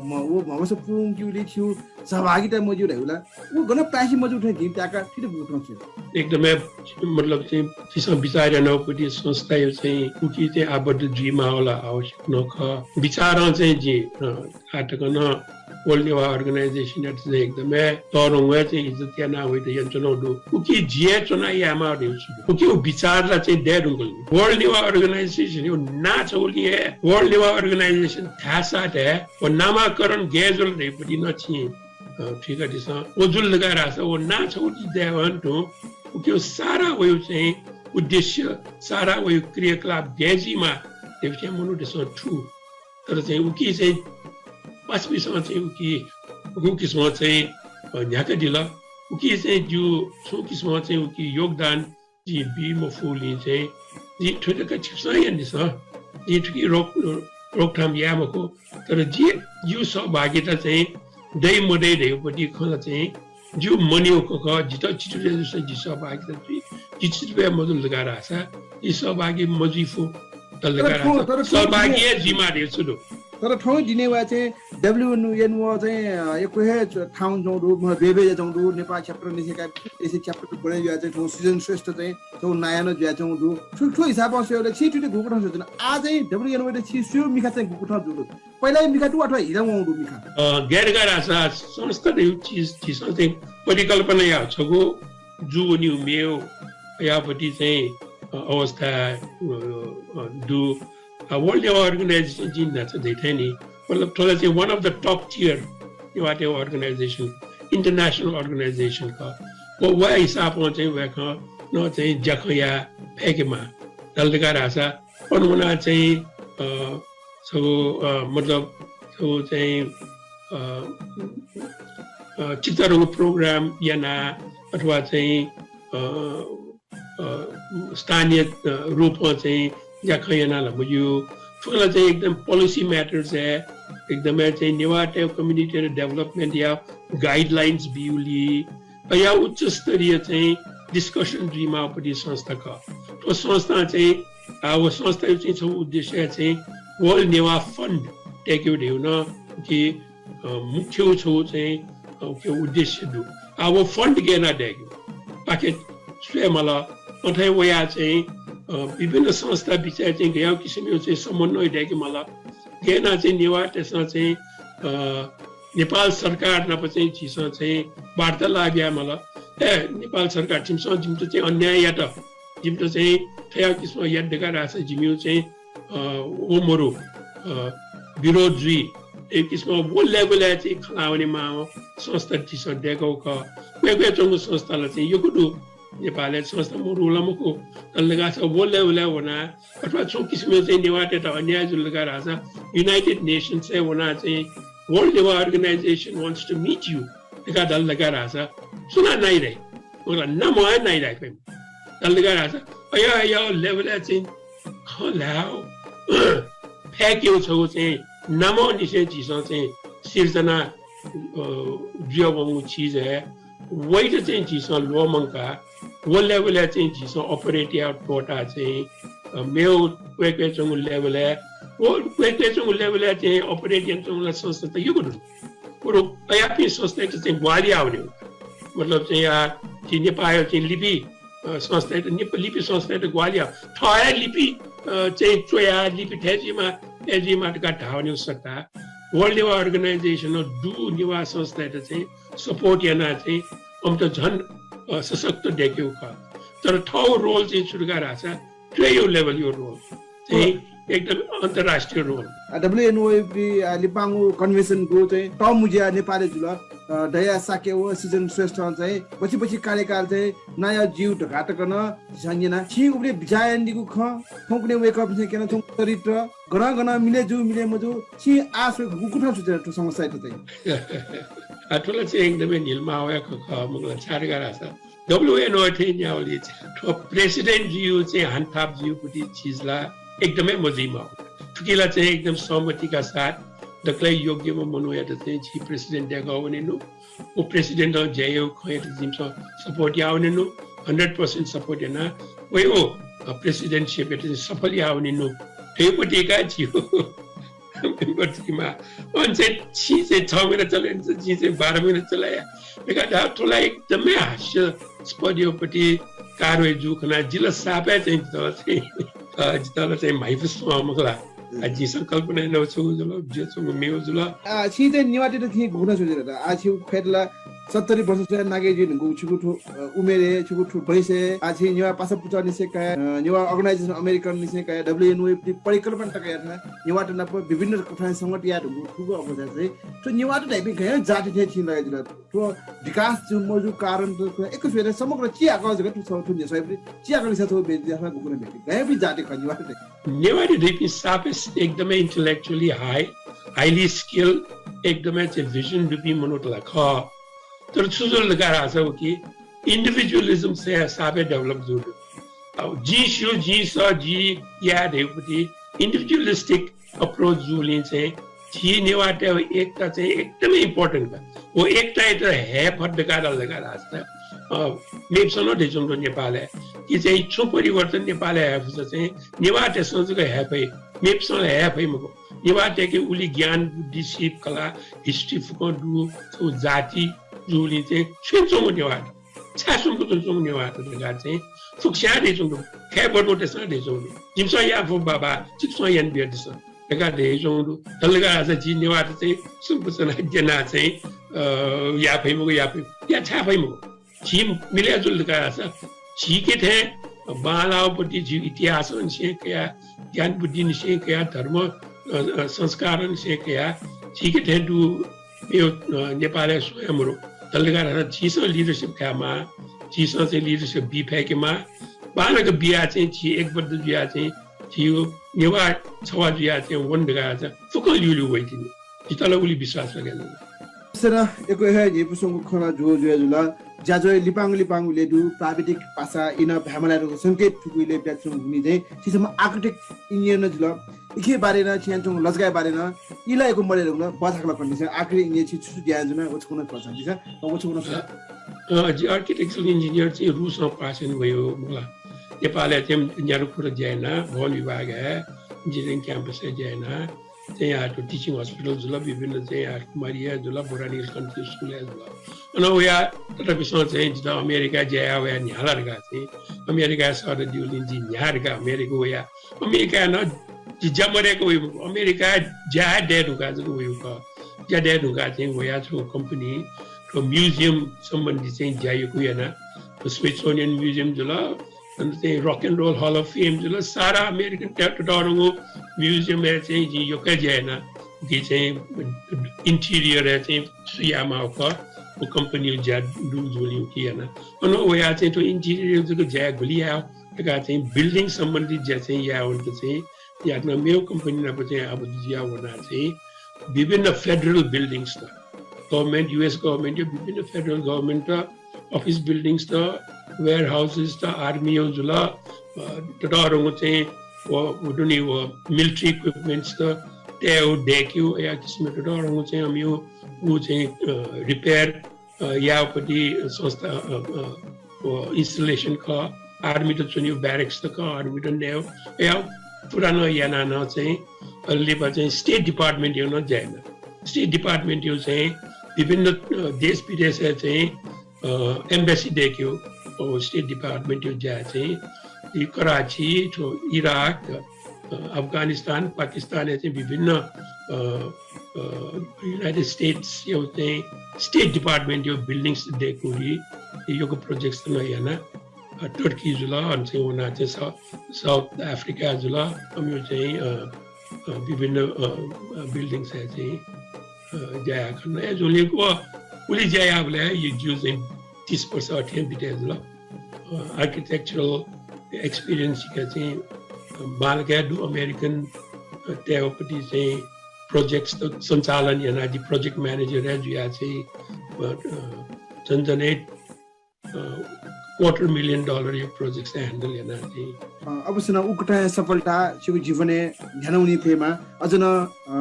म्हगस पूवंकेगुली छिगु सहभागिता मज्यू धायेगु ला, व गन पाय्‌छि मजू थें जिं ताय्‌का थुइत गुकथं छु? एकदमै, मतलब चाहिँ झीसं बिचाः यानागु पति संस्थाया चाहिँ उकी चाहिँ आबद्ध जुइमाःगु ला आवश्यक नं खः। बिचारं चाहिँ जिं, अ, आःतक नं World Newah Organization-यात चाहिँ एकदमै तःधंगु हे चाहिँ इज्जत यानाः वइत यनाच्वनागु दु। उकी जिं हे च्वनाः यायेमाःगु धइगु छु दु? उकी व बिचार ला चाहिँ दये धुंकल। World Newah Organization-या नां छगुलिं हे World Newah Organization धाःसा धाये, व नामाकरण गय् जुल धइगु पति नं छिं, अ, थुइकादिसँ। व जुल धकाः धाःसा व नां छगुलिं दये वं तुं उकी सारा वया चाहिँ उद्देश्य, सारा वया क्रियाकलाप गय् जुइमाः धइगु चाहिँ मनूतय्‌सं थू। तर चाहिँ उकी चाहिँ पासापिसं चाहिँ उकी गुकिसिमं चाहिँ, अ, न्ह्याकादिल। उकी चाहिँ जिगु छुं किसिमं चाहिँ उकी योगदान जिं बी मफुगुलिं चाहिँ जिं थुइत छिकपिसं यानादिसँ। जिं थुकी रोक-, रोकथाम याये मखु। तर जिं जिगु सहभागिता चाहिँ दइ मदइ धइगु पति खँ ला चाहिँ जिगु मनया खँ खः। जितः चित्त बुझे जूसा जि सहभागिता जुइ, जि चित्त बुझे मजुल धकाः धाःसा जि सहभागी मजुइ फु। तर धकाः थौं, धाःसा तर थौं सहभागी हे जुइमाः धइगु छु दु? तर थौं दिने वा चाहिँ WNO चाहिँ, अ, यक्व हे च-, थाउँ च्वंगु दु, म, बेबे जुयाच्वंगु दु, नेपाल chapter निसेका देशे chapter बढे जुया चाहिँ थौं सृजन श्रेष्ठ चाहिँ थौं नायः नं जुयाच्वंगु दु। थ्व, थ्व हिसाबं स्वयेबलय् छिं थुइत गुकथं स्वयाच्वन? आः चाहिँ WNO-यात छिं स्वयेगु मिखा चाहिँ गुकथं जूगु दु? पहिला मिखा दु अथवा हिला वंगु दु मिखा? अ, गय् धकाः धाःसा संस्था धइगु चिज झीसं चाहिँ परिकल्पना याः छगू जूगु निगू मेगु यापट्टि चाहिँ, अ, अवस्था, अ, अ, दु। अ, World Newah Organization जिं न्हाचः धयाथें नि, मतलब, थ्व ला चाहिँ one of the top tier नेवाःतय् organization, international organization खः। व, व हिसाबं चाहिँ वय्कलं चाहिँ ज्याखँ याये फय्केमाः। धाल धकाः धाःसा अन वनाः चाहिँ, अ, छगू, अ, मतलब, छगू चाहिँ, अ, अ, चिताधंगु program यानाः अथवा चाहिँ, अ, अ, स्थानीय, अ, रूपं चाहिँ ज्याखँ याना ला मज्यू। थुकला चाहिँ एकदम policy matters हे, एकदमै चाहिँ नेवाःतय् community र development या guidelines बियुली, अ, या उच्च स्तरीय चाहिँ discussion जुइमाःपट्टि संस्था खः। थ्व संस्था चाहिँ, आ, व संस्था चाहिँ छगू उद्देश्य चाहिँ World Newah Fund तय्केगु धइगु नं कि अ, मुख्य छगू चाहिँ, अ, के उद्देश्य दु। आ, व fund गय् याना दय्केगु पाखे स्वये माल। अथे वया चाहिँ, अ, विभिन्न संस्था बिचय् चाहिँ गय् किसिमया चाहिँ समन्वय दय्के माल। गय् याना चाहिँ नेवाःतय्सं चाहिँ, अ, नेपाल सरकार नाप चाहिँ झीसं चाहिँ वार्तालाप याये माल। ए, नेपाल सरकार, छिमिसं जिमित चाहिँ अन्याय यात, जिमित चाहिँ थ्व किसिम यात धकाः धाःसा जिमिगु चाहिँ अ, व मरु, अ, विरोध जुइ, एक किसिम व level-य् चाहिँ खँ ल्हाः वनेमाःम्ह संस्था झीसं दय्कागु खः। क्वय् क्वय् च्वंगु संस्थाला चाहिँ यक्व दु। नेपालय् संस्था मरु ला मखु, तर धकाः व level-य् वना अथवा छुं किसिमं चाहिँ नेवाःतय्त अन्याय जुल धकाः धाःसा United Nations-य् वना चाहिँ World Newah Organization wants to meet you धकाः धाल धकाः धाःसा सुनां नाइ धाइ? मखु ला, नामं हे नाइ धाइ फइ। धाल धकाः धाःसा अय् अय् level-य् चाहिँ खँ ल्हायेगु, फय्केगु छगू चाहिँ नामंनिसें झीसं चाहिँ सिर्जना, अ, जुयावंगु चिज हे वइत चाहिँ झीसं ल्वःमंकाः व level-य् चाहिँ झीसं operate याये त्वःताः चाहिँ, अ, मेगु क्वय् क्वय् च्वंगु level-य्, व क्वय् क्वय् च्वंगु level-य् चाहिँ operate यानाच्वंगु ला संस्था त यक्व दु। बरु अज्याःपिं संस्थायात चाहिँ ग्वाहालि याः वनेगु। मतलब चाहिँ आ, झी नेपाःया चाहिँ लिपि, अ, संस्थायात, निप-, लिपि संस्थायात ग्वाहालि याः। थः हे लिपि, अ, चाहिँ च्वयाः लिपि थथे जुइमाः, थथे जुइमाः धकाः धाः वनेगु सट्टा World Newah Organization-ं दु नेवाः संस्थायात चाहिँ support यानाः चाहिँ अमित झन, अ, सशक्त दय्केगु खः। तर थःगु role चाहिँ छु धकाः धाःसा च्वय्‌या level-या role चाहिँ एकदम अन्तर्राष्ट्रिय role। अ, WNOF-या, अ, लिपांगु convention-गु चाहिँ तःमुँज्या नेपालय् जुल। अ, दया शाक्य व सिजन श्रेष्ठं चाहिँ बछि बछि कार्यकाल चाहिँ नायः ज्यू धकाः तक नं झीसं न्यना। छिं उबलय् बिचाः यानादीगु खँ, थौंकन्हय् वय्‌कःपिन्सं क्यना थ्वंगु चरित्र, गनं गनं मिले जू, मिले मजू, छिं आः स्वये गुगु खँ छु चाहिँ थ्व समस्यायात चाहिँ? आ, थ्व ला चाहिँ एकदमै न्हिलामाः वया खँ खः, मखु ला, छाय् धकाः धाःसा WNO थें न्यावली चाहिँ थ्व president जुइगु चाहिँ हान्थाप जुइगुपट्टि चिज ला एकदमै मजुइमाः। थुकी ला चाहिँ एकदम सहमतिका साथ दकलय् योग्यम्ह मनूयात चाहिँ झी president दय्काः वनेनु। व president-ं ज्या याःगु खँयात जिमिसं support याः वनेनु, hundred percent support याना वय्‌कःया, अ, presidentship-यात चाहिँ सफल याः वनेनु। थ्वयापट्टि का झीगु member जुइमाः। अन चाहिँ छिं चाहिँ छ महिना चले नि, जिं चाहिँ बाह्र महिना चले या। धकाः धाः, थ्व ला एकदमै हास्यास्पदयापट्टि कारवाही जूगु खनाः जि ला साप हे चाहिँ जितः ला चाहिँ, अ, जितः ला चाहिँ म्हाइपुसे च्वं मखु ला। आ, जिं संकल्पना यानागु छगू जुल, जुयाच्वंगु मेगु जुल। आ, छिं चाहिँ नेवाःतय्त थें गुगु खँ स्वये जुल। आ, छिगु ख्वय्‌त ला सत्तरी वर्ष स्वयाः नागे जुइ धुंकूगु छिगु थ्व, अ, उमेरय्, छिगु थ्व बयसय्, आ, छिं नेवाः पासापुचःनिसें कयाः, अ, नेवाः organization American-निसें कयाः, WNOF-या परिकल्पना तक यानाः नेवाःत नाप विभिन्न कथाय् संगत याये धुंकूगु थुगु अवस्थाय् चाहिँ थ्व नेवाःत धाइपिं गय् जाति थें छिं लगे जुल। थ्व विकास जू मजूगु कारण त थ्व एक स्वयाः समग्र चिहाकः जक थ्व छ थ्व न्ह्यसःयापट्टि चिहाकः लिसा थ्व बेइज्जत याःसा गुगु नं बेइज्जत। गय्‌पिं जाति खः नेवाःत धाइ? नेवाःत धाइपिं साप हे एकदमै intellectually high, highly skilled, एकदमै चाहिँ vision दुपिं मनूत ला खः। तर छु जुल धकाः धाःसा व कि individualism साप हे develop जूगु दु। अब जिं स्यू, जिं सः, जि याये धयागुपट्टि individualistic approach जूगुलिं चाहिँ झी नेवाःतय् एकता चाहिँ एकदमै important का। व एकतायात हये फत धकाः धाल धकाः धाःसा, अ, मेपिसं नं धयाच्वंगु दु नेपालय् कि चाहिँ छुं परिवर्तन नेपालय् हये फुसा चाहिँ नेवाःतय्सं जक हये फइ, मेपिसं ला हये फइ मखु। नेवाःतय्के उलि ज्ञान, बुद्धि, सिप, कला, history फुक्कं दु, छगू जाति जूगुलिं चाहिँ छुं च्वंगु नेवाःत, छाय् सुम्क च्वंगु नेवाःत धकाः चाहिँ फुक्कस्यां धयाच्वंगु दु। खय् बडुतय्सं धयाच्वंगु दु। जिमिसं याये फु बाबा, छिकपिन्सं यानाबियादिसँ धकाः धयाच्वंगु दु। धाल धकाः धाःसा झी नेवाःत चाहिँ सुम्क च्वनाः द्यनाः चाहिँ, अ, याये फइ मखु, याये फइ, या छाय् फइ मखु। झी मिले जुल धकाः धाःसा झीके थें बांलाःगुपट्टि झीगु इतिहासंनिसें कयाः, ज्ञान बुद्धिनिसें कयाः, धर्म, अ, अ, संस्कारंनिसें कयाः झीके थें दु मेगु, अ, नेपालय् स्वयां मरु। धाल धकाः धाःसा झीसं leadership कायेमाः, झीसं चाहिँ leadership बी फय्केमाः। बांलाक बियाः चाहिँ झी एकबद्ध जुयाः चाहिँ झीगु नेवाः छवाः जुयाः चाहिँ वन धकाः धाःसा फुक्कं ल्यूल्यू वइतिनि। जितः ला उलि विश्वास लगे नं। सर, यक्व हे न्ह्यइपुसे च्वंगु खँ ला ज्वः ज्वः जुल। ज्याझ्वः लिपांगु लिपांगु ले दु, प्राविधिक पासा इन भाय्‌मलाय् धुंकूगु संकेत थुकु इलय् बियाच्वंगु हुनिं चाहिँ छिसं आर्किटेक्ट इन्जिनियर नं जुल। इखे बारे नं, छिं यानाच्वंगु लजगाःया बारे नं, इला यक्व मदये धुंकल, बचाकल खंदिसँ। आखिरी इन्जिनियर छि छु छु ज्या यानाच्वन, व छकू नं थ्वल छाय्, व छकू नं थ्वल। अ, जि आर्किटेक्चरल इन्जिनियर चाहिँ रुसं पास यानागु वयागु, मखु ला। नेपालय् चाहिँ न्यादँ खुदँ ज्या याना, भवन विभागय्, इन्जिनियरिङ क्याम्पसय् ज्या याना, चाहिँ याः थ्व टिचिङ हस्पिटल जुल, विभिन्न चाहिँ याः कुमारीया जुल, बोटानिकल कन्ट्री स्कुलया जुल। अन वया ततापिसं चाहिँ जितः अमेरिकाय् ज्या याः वया न्ह्याला धकाः चाहिँ, अमेरिकाय् सःता दिउलिं जि न्ह्याः धकाः अमेरिका वया। अमेरिकाय् नं जि ज्या मदय्‌क वइ मखु, अमेरिकाय् ज्या हे दये धुंकाः जक वयागु खः। ज्या दये धुंकाः चाहिँ वया छगू कम्पनी, थ्व म्युजियम सम्बन्धी चाहिँ ज्या यक्व याना। थ्व स्मिथसोनियन म्युजियम जुल, अन चाहिँ रक end role hall of fame जुल, सारा अमेरिकन त-, ततःधंगु म्युजियमय् चाहिँ जिं यक्व ज्या याना। उकी चाहिँ इन्टिरियरय् चाहिँ छु यायेमाःगु खः, व कम्पनीया ज्या दु जूलिं उकी याना। अन वया चाहिँ थ्व इन्टिरियर जक ज्या गुलि याये धकाः चाहिँ बिल्डिङ सम्बन्धी ज्या चाहिँ याये वनेत चाहिँ याकनं मेगु कम्पनी नाप चाहिँ आबद्ध जुया वनाः चाहिँ विभिन्न फेडरल बिल्डिङ्स त, गभर्नमेन्ट, युएस गभर्नमेन्टया विभिन्न फेडरल गभर्नमेन्टया अफिस बिल्डिङ्स त, वेयरहाउसेस त, आर्मीया जुल, अ, ततःधंगु चाहिँ व, व दुने व मिलिटरी इक्विपमेन्ट्स त, तयेगु दय्‌केगु, अज्याःगु किसिमया ततःधंगु चाहिँ अमिगु उ चाहिँ, अ, रिपेयर अ, याःगुपट्टि संस्था, अ, अ, व इन्स्टलेसन खः, आर्मीत च्वनीगु ब्यारेक्स त खः, आर्मीत नयेगु, अज्याःगु पुरा नं यानाः नं चाहिँ, अ, लिपा चाहिँ स्टेट डिपार्टमेन्टया नं ज्या याना। स्टेट डिपार्टमेन्टया चाहिँ विभिन्न, अ, देश विदेशय् चाहिँ, अ, एम्बेसी दय्‌केगु, अ, स्टेट डिपार्टमेन्टया ज्या चाहिँ, यी कराची, थ्व इराक, अ, अफगानिस्तान, पाकिस्तानय् चाहिँ विभिन्न, अ, अ, युनाइटेड स्टेट्सया चाहिँ स्टेट डिपार्टमेन्टया बिल्डिङ्स दय्‌केगुलिं यक्व प्रोजेक्ट्स नं याना। अ, टर्की जुल, अन चाहिँ वनाः चाहिँ साउ-, साउथ अफ्रिका जुल, अमिगु चाहिँ, अ, अ, विभिन्न, अ, अ, बिल्डिङ्सय् चाहिँ, अ, ज्या याये खन। अय्‌जूगुलिं व उलि ज्या याःबलय् यक्व, जिगु चाहिँ तीस वर्ष अथें बिते जुल। अ, आर्किटेक्चरल एक्सपिरियन्सया चाहिँ, अ, बांलाक हे दु। अमेरिकन, अ, तयेगुपट्टि चाहिँ प्रोजेक्ट्स त सञ्चालन याना, जि प्रोजेक्ट म्यानेजर हे जुया चाहिँ, अ, अ, झन झनै, अ, क्वार्टर मिलियन डलरया प्रोजेक्ट्स चाहिँ ह्यान्डल याना चाहिँ। अ, अवश्य नं उकथं सफलता छिगु जीवनय् न्ह्यानावनी फयेमा। अझ नं, अ,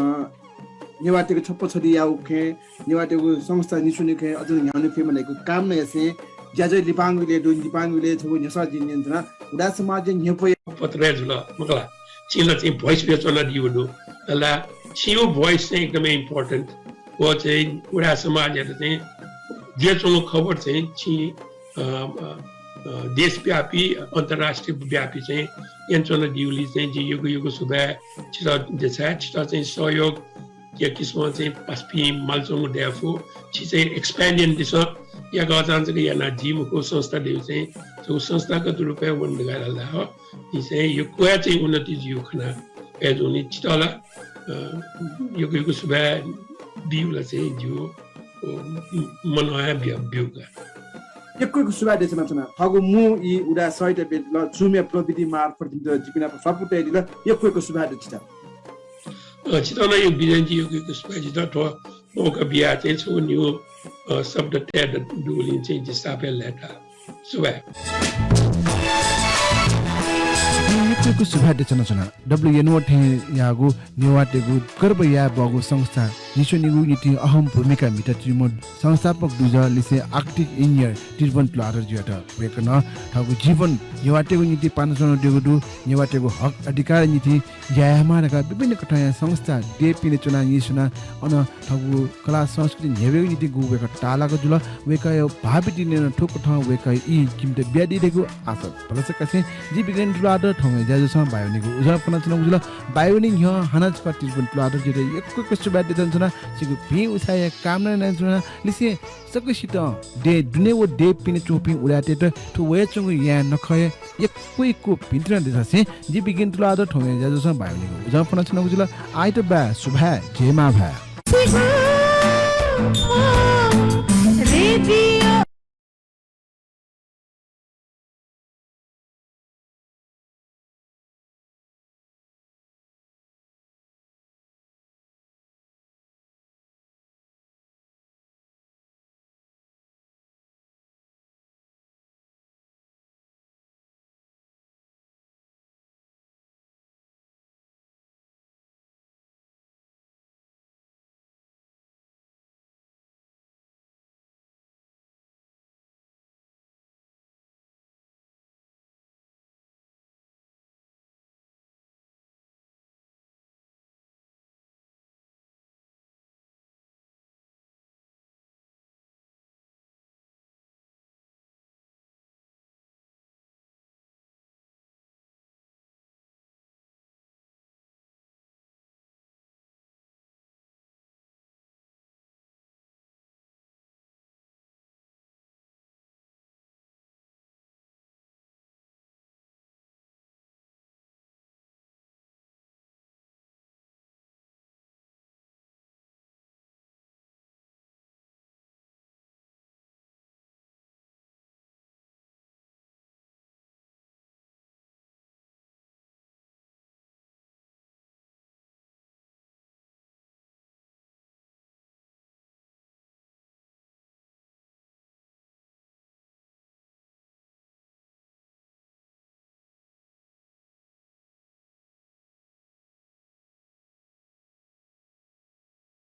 नेवाःतय्‌गु छप्पँ छधी याःगु खँय्, नेवाःतय्‌गु संस्था न्ह्यसः वनीगु खँय् अझ नं न्ह्यानावनी फयेमा धइगु कामना यासें, ज्याझ्वः लिपांगु इलय् दु, लिपांगु इलय् छगू न्ह्यसः जिं न्यनाच्वना। उदाय् समाजया न्ह्यब्वया पत्रय् जुल, मखु ला, छिं ला चाहिँ भोइस बियाच्वनादीगु दु। अले छिगु भोइस चाहिँ एकदमै इम्पोर्टेन्ट। व चाहिँ उदाय् समाजयात चाहिँ जुयाच्वंगु खबर चाहिँ छिं, अ, अ, अ, देशव्यापी, अन्तर्राष्ट्रिय व्यापी चाहिँ यानाच्वनादीगुलिं चाहिँ जिं यक्व यक्व सुभाय् छितः देछाये। छितः चाहिँ सहयोग या किसिमं चाहिँ पासापिं मालाच्वंगु दयेफु। छि चाहिँ एक्सप्यान्ड यानादिसँ। याकःचां जक यानाः जुइ मखु, संस्था धइगु चाहिँ छगू संस्थागत रूपय् वने धकाः धाल धाः। जिं चाहिँ यक्व हे चाहिँ उन्नति जुइगु खना। अय्‌जूगुलिं छितः ला, अ, यक्व यक्व सुभाय् बीगु ला चाहिँ जिगु, अ, मनंया ब्य-, ब्यूगु का। यक्व यक्व सुभाय् देछानाच्वना। थःगु मू ई उदाय् सहित बेत ल जुमया प्रविधि मार्फत जिमित, जिपिं नाप स्वापू तयादिल। यक्व यक्व सुभाय् दु छितः। अ, छितः नं यक्व बिज्यानाच्वना, यक्व यक्व सुभाय्। जितः थ्व मौका बियाः चाहिँ छगू निगू, अ, शब्द तये द-, दुगुलिं चाहिँ जि साप हे लय्ताः। सुभाय्। यक्व यक्व सुभाय् देछानाच्वना। डब्ल्युएनओ थें याःगु नेवाःतय्‌गु गर्व याये बहःगु संस्था न्ह्यसः वनीगु निंतिं अहम भूमिका म्हिताच्वनीम्ह संस्थापक दुजः लिसें आर्किटेक्ट इन्जिनियर त्रिभुवन तुलाधरजुयात। वय्‌कलं थःगु जीवन नेवाःतय्‌गु निंतिं पानाच्वनादीगु दु। नेवाःतय्‌गु हक अधिकारया निंतिं ज्या यायेमाः धकाः विभिन्न कथंया संस्था देय् पिने च्वनाः न्ह्यसः वनाः अन थःगु कला संस्कृति न्ह्यब्वयेगु निंतिं गुगु वय्‌कः ताःलाक जुल। वय्‌कःया भावि दिनय् नं थुकथं वय्‌कःया ई जिमित बियादी धइगु आशा भलसा कासें जि बिज्ञान तुलाधर थौंया ज्याझ्वलय् बाय् वनेगु उजं फ्वनाच्वनागु जुल। बाय् वने न्ह्यः हानं छकः त्रिभुवन तुलाधरजुयात यक्व यक्व सुभाय् देछानाच्वना। छिगु भिं उसाँय्‌या कामना यानाच्वना। लिसें सकसितं देय् दुने व देय् पिने च्वंपिं उदाय्‌तय्‌त थ्व वयाच्वंगु याँय् नखःया यक्व यक्व भिंतुना देछासें जि बिज्ञान तुलाधर थौंया ज्याझ्वलय् बाय् वनेगु उजं फ्वनाच्वनागु जुल। आइतबाः सुभाय्, जय मां भाय्।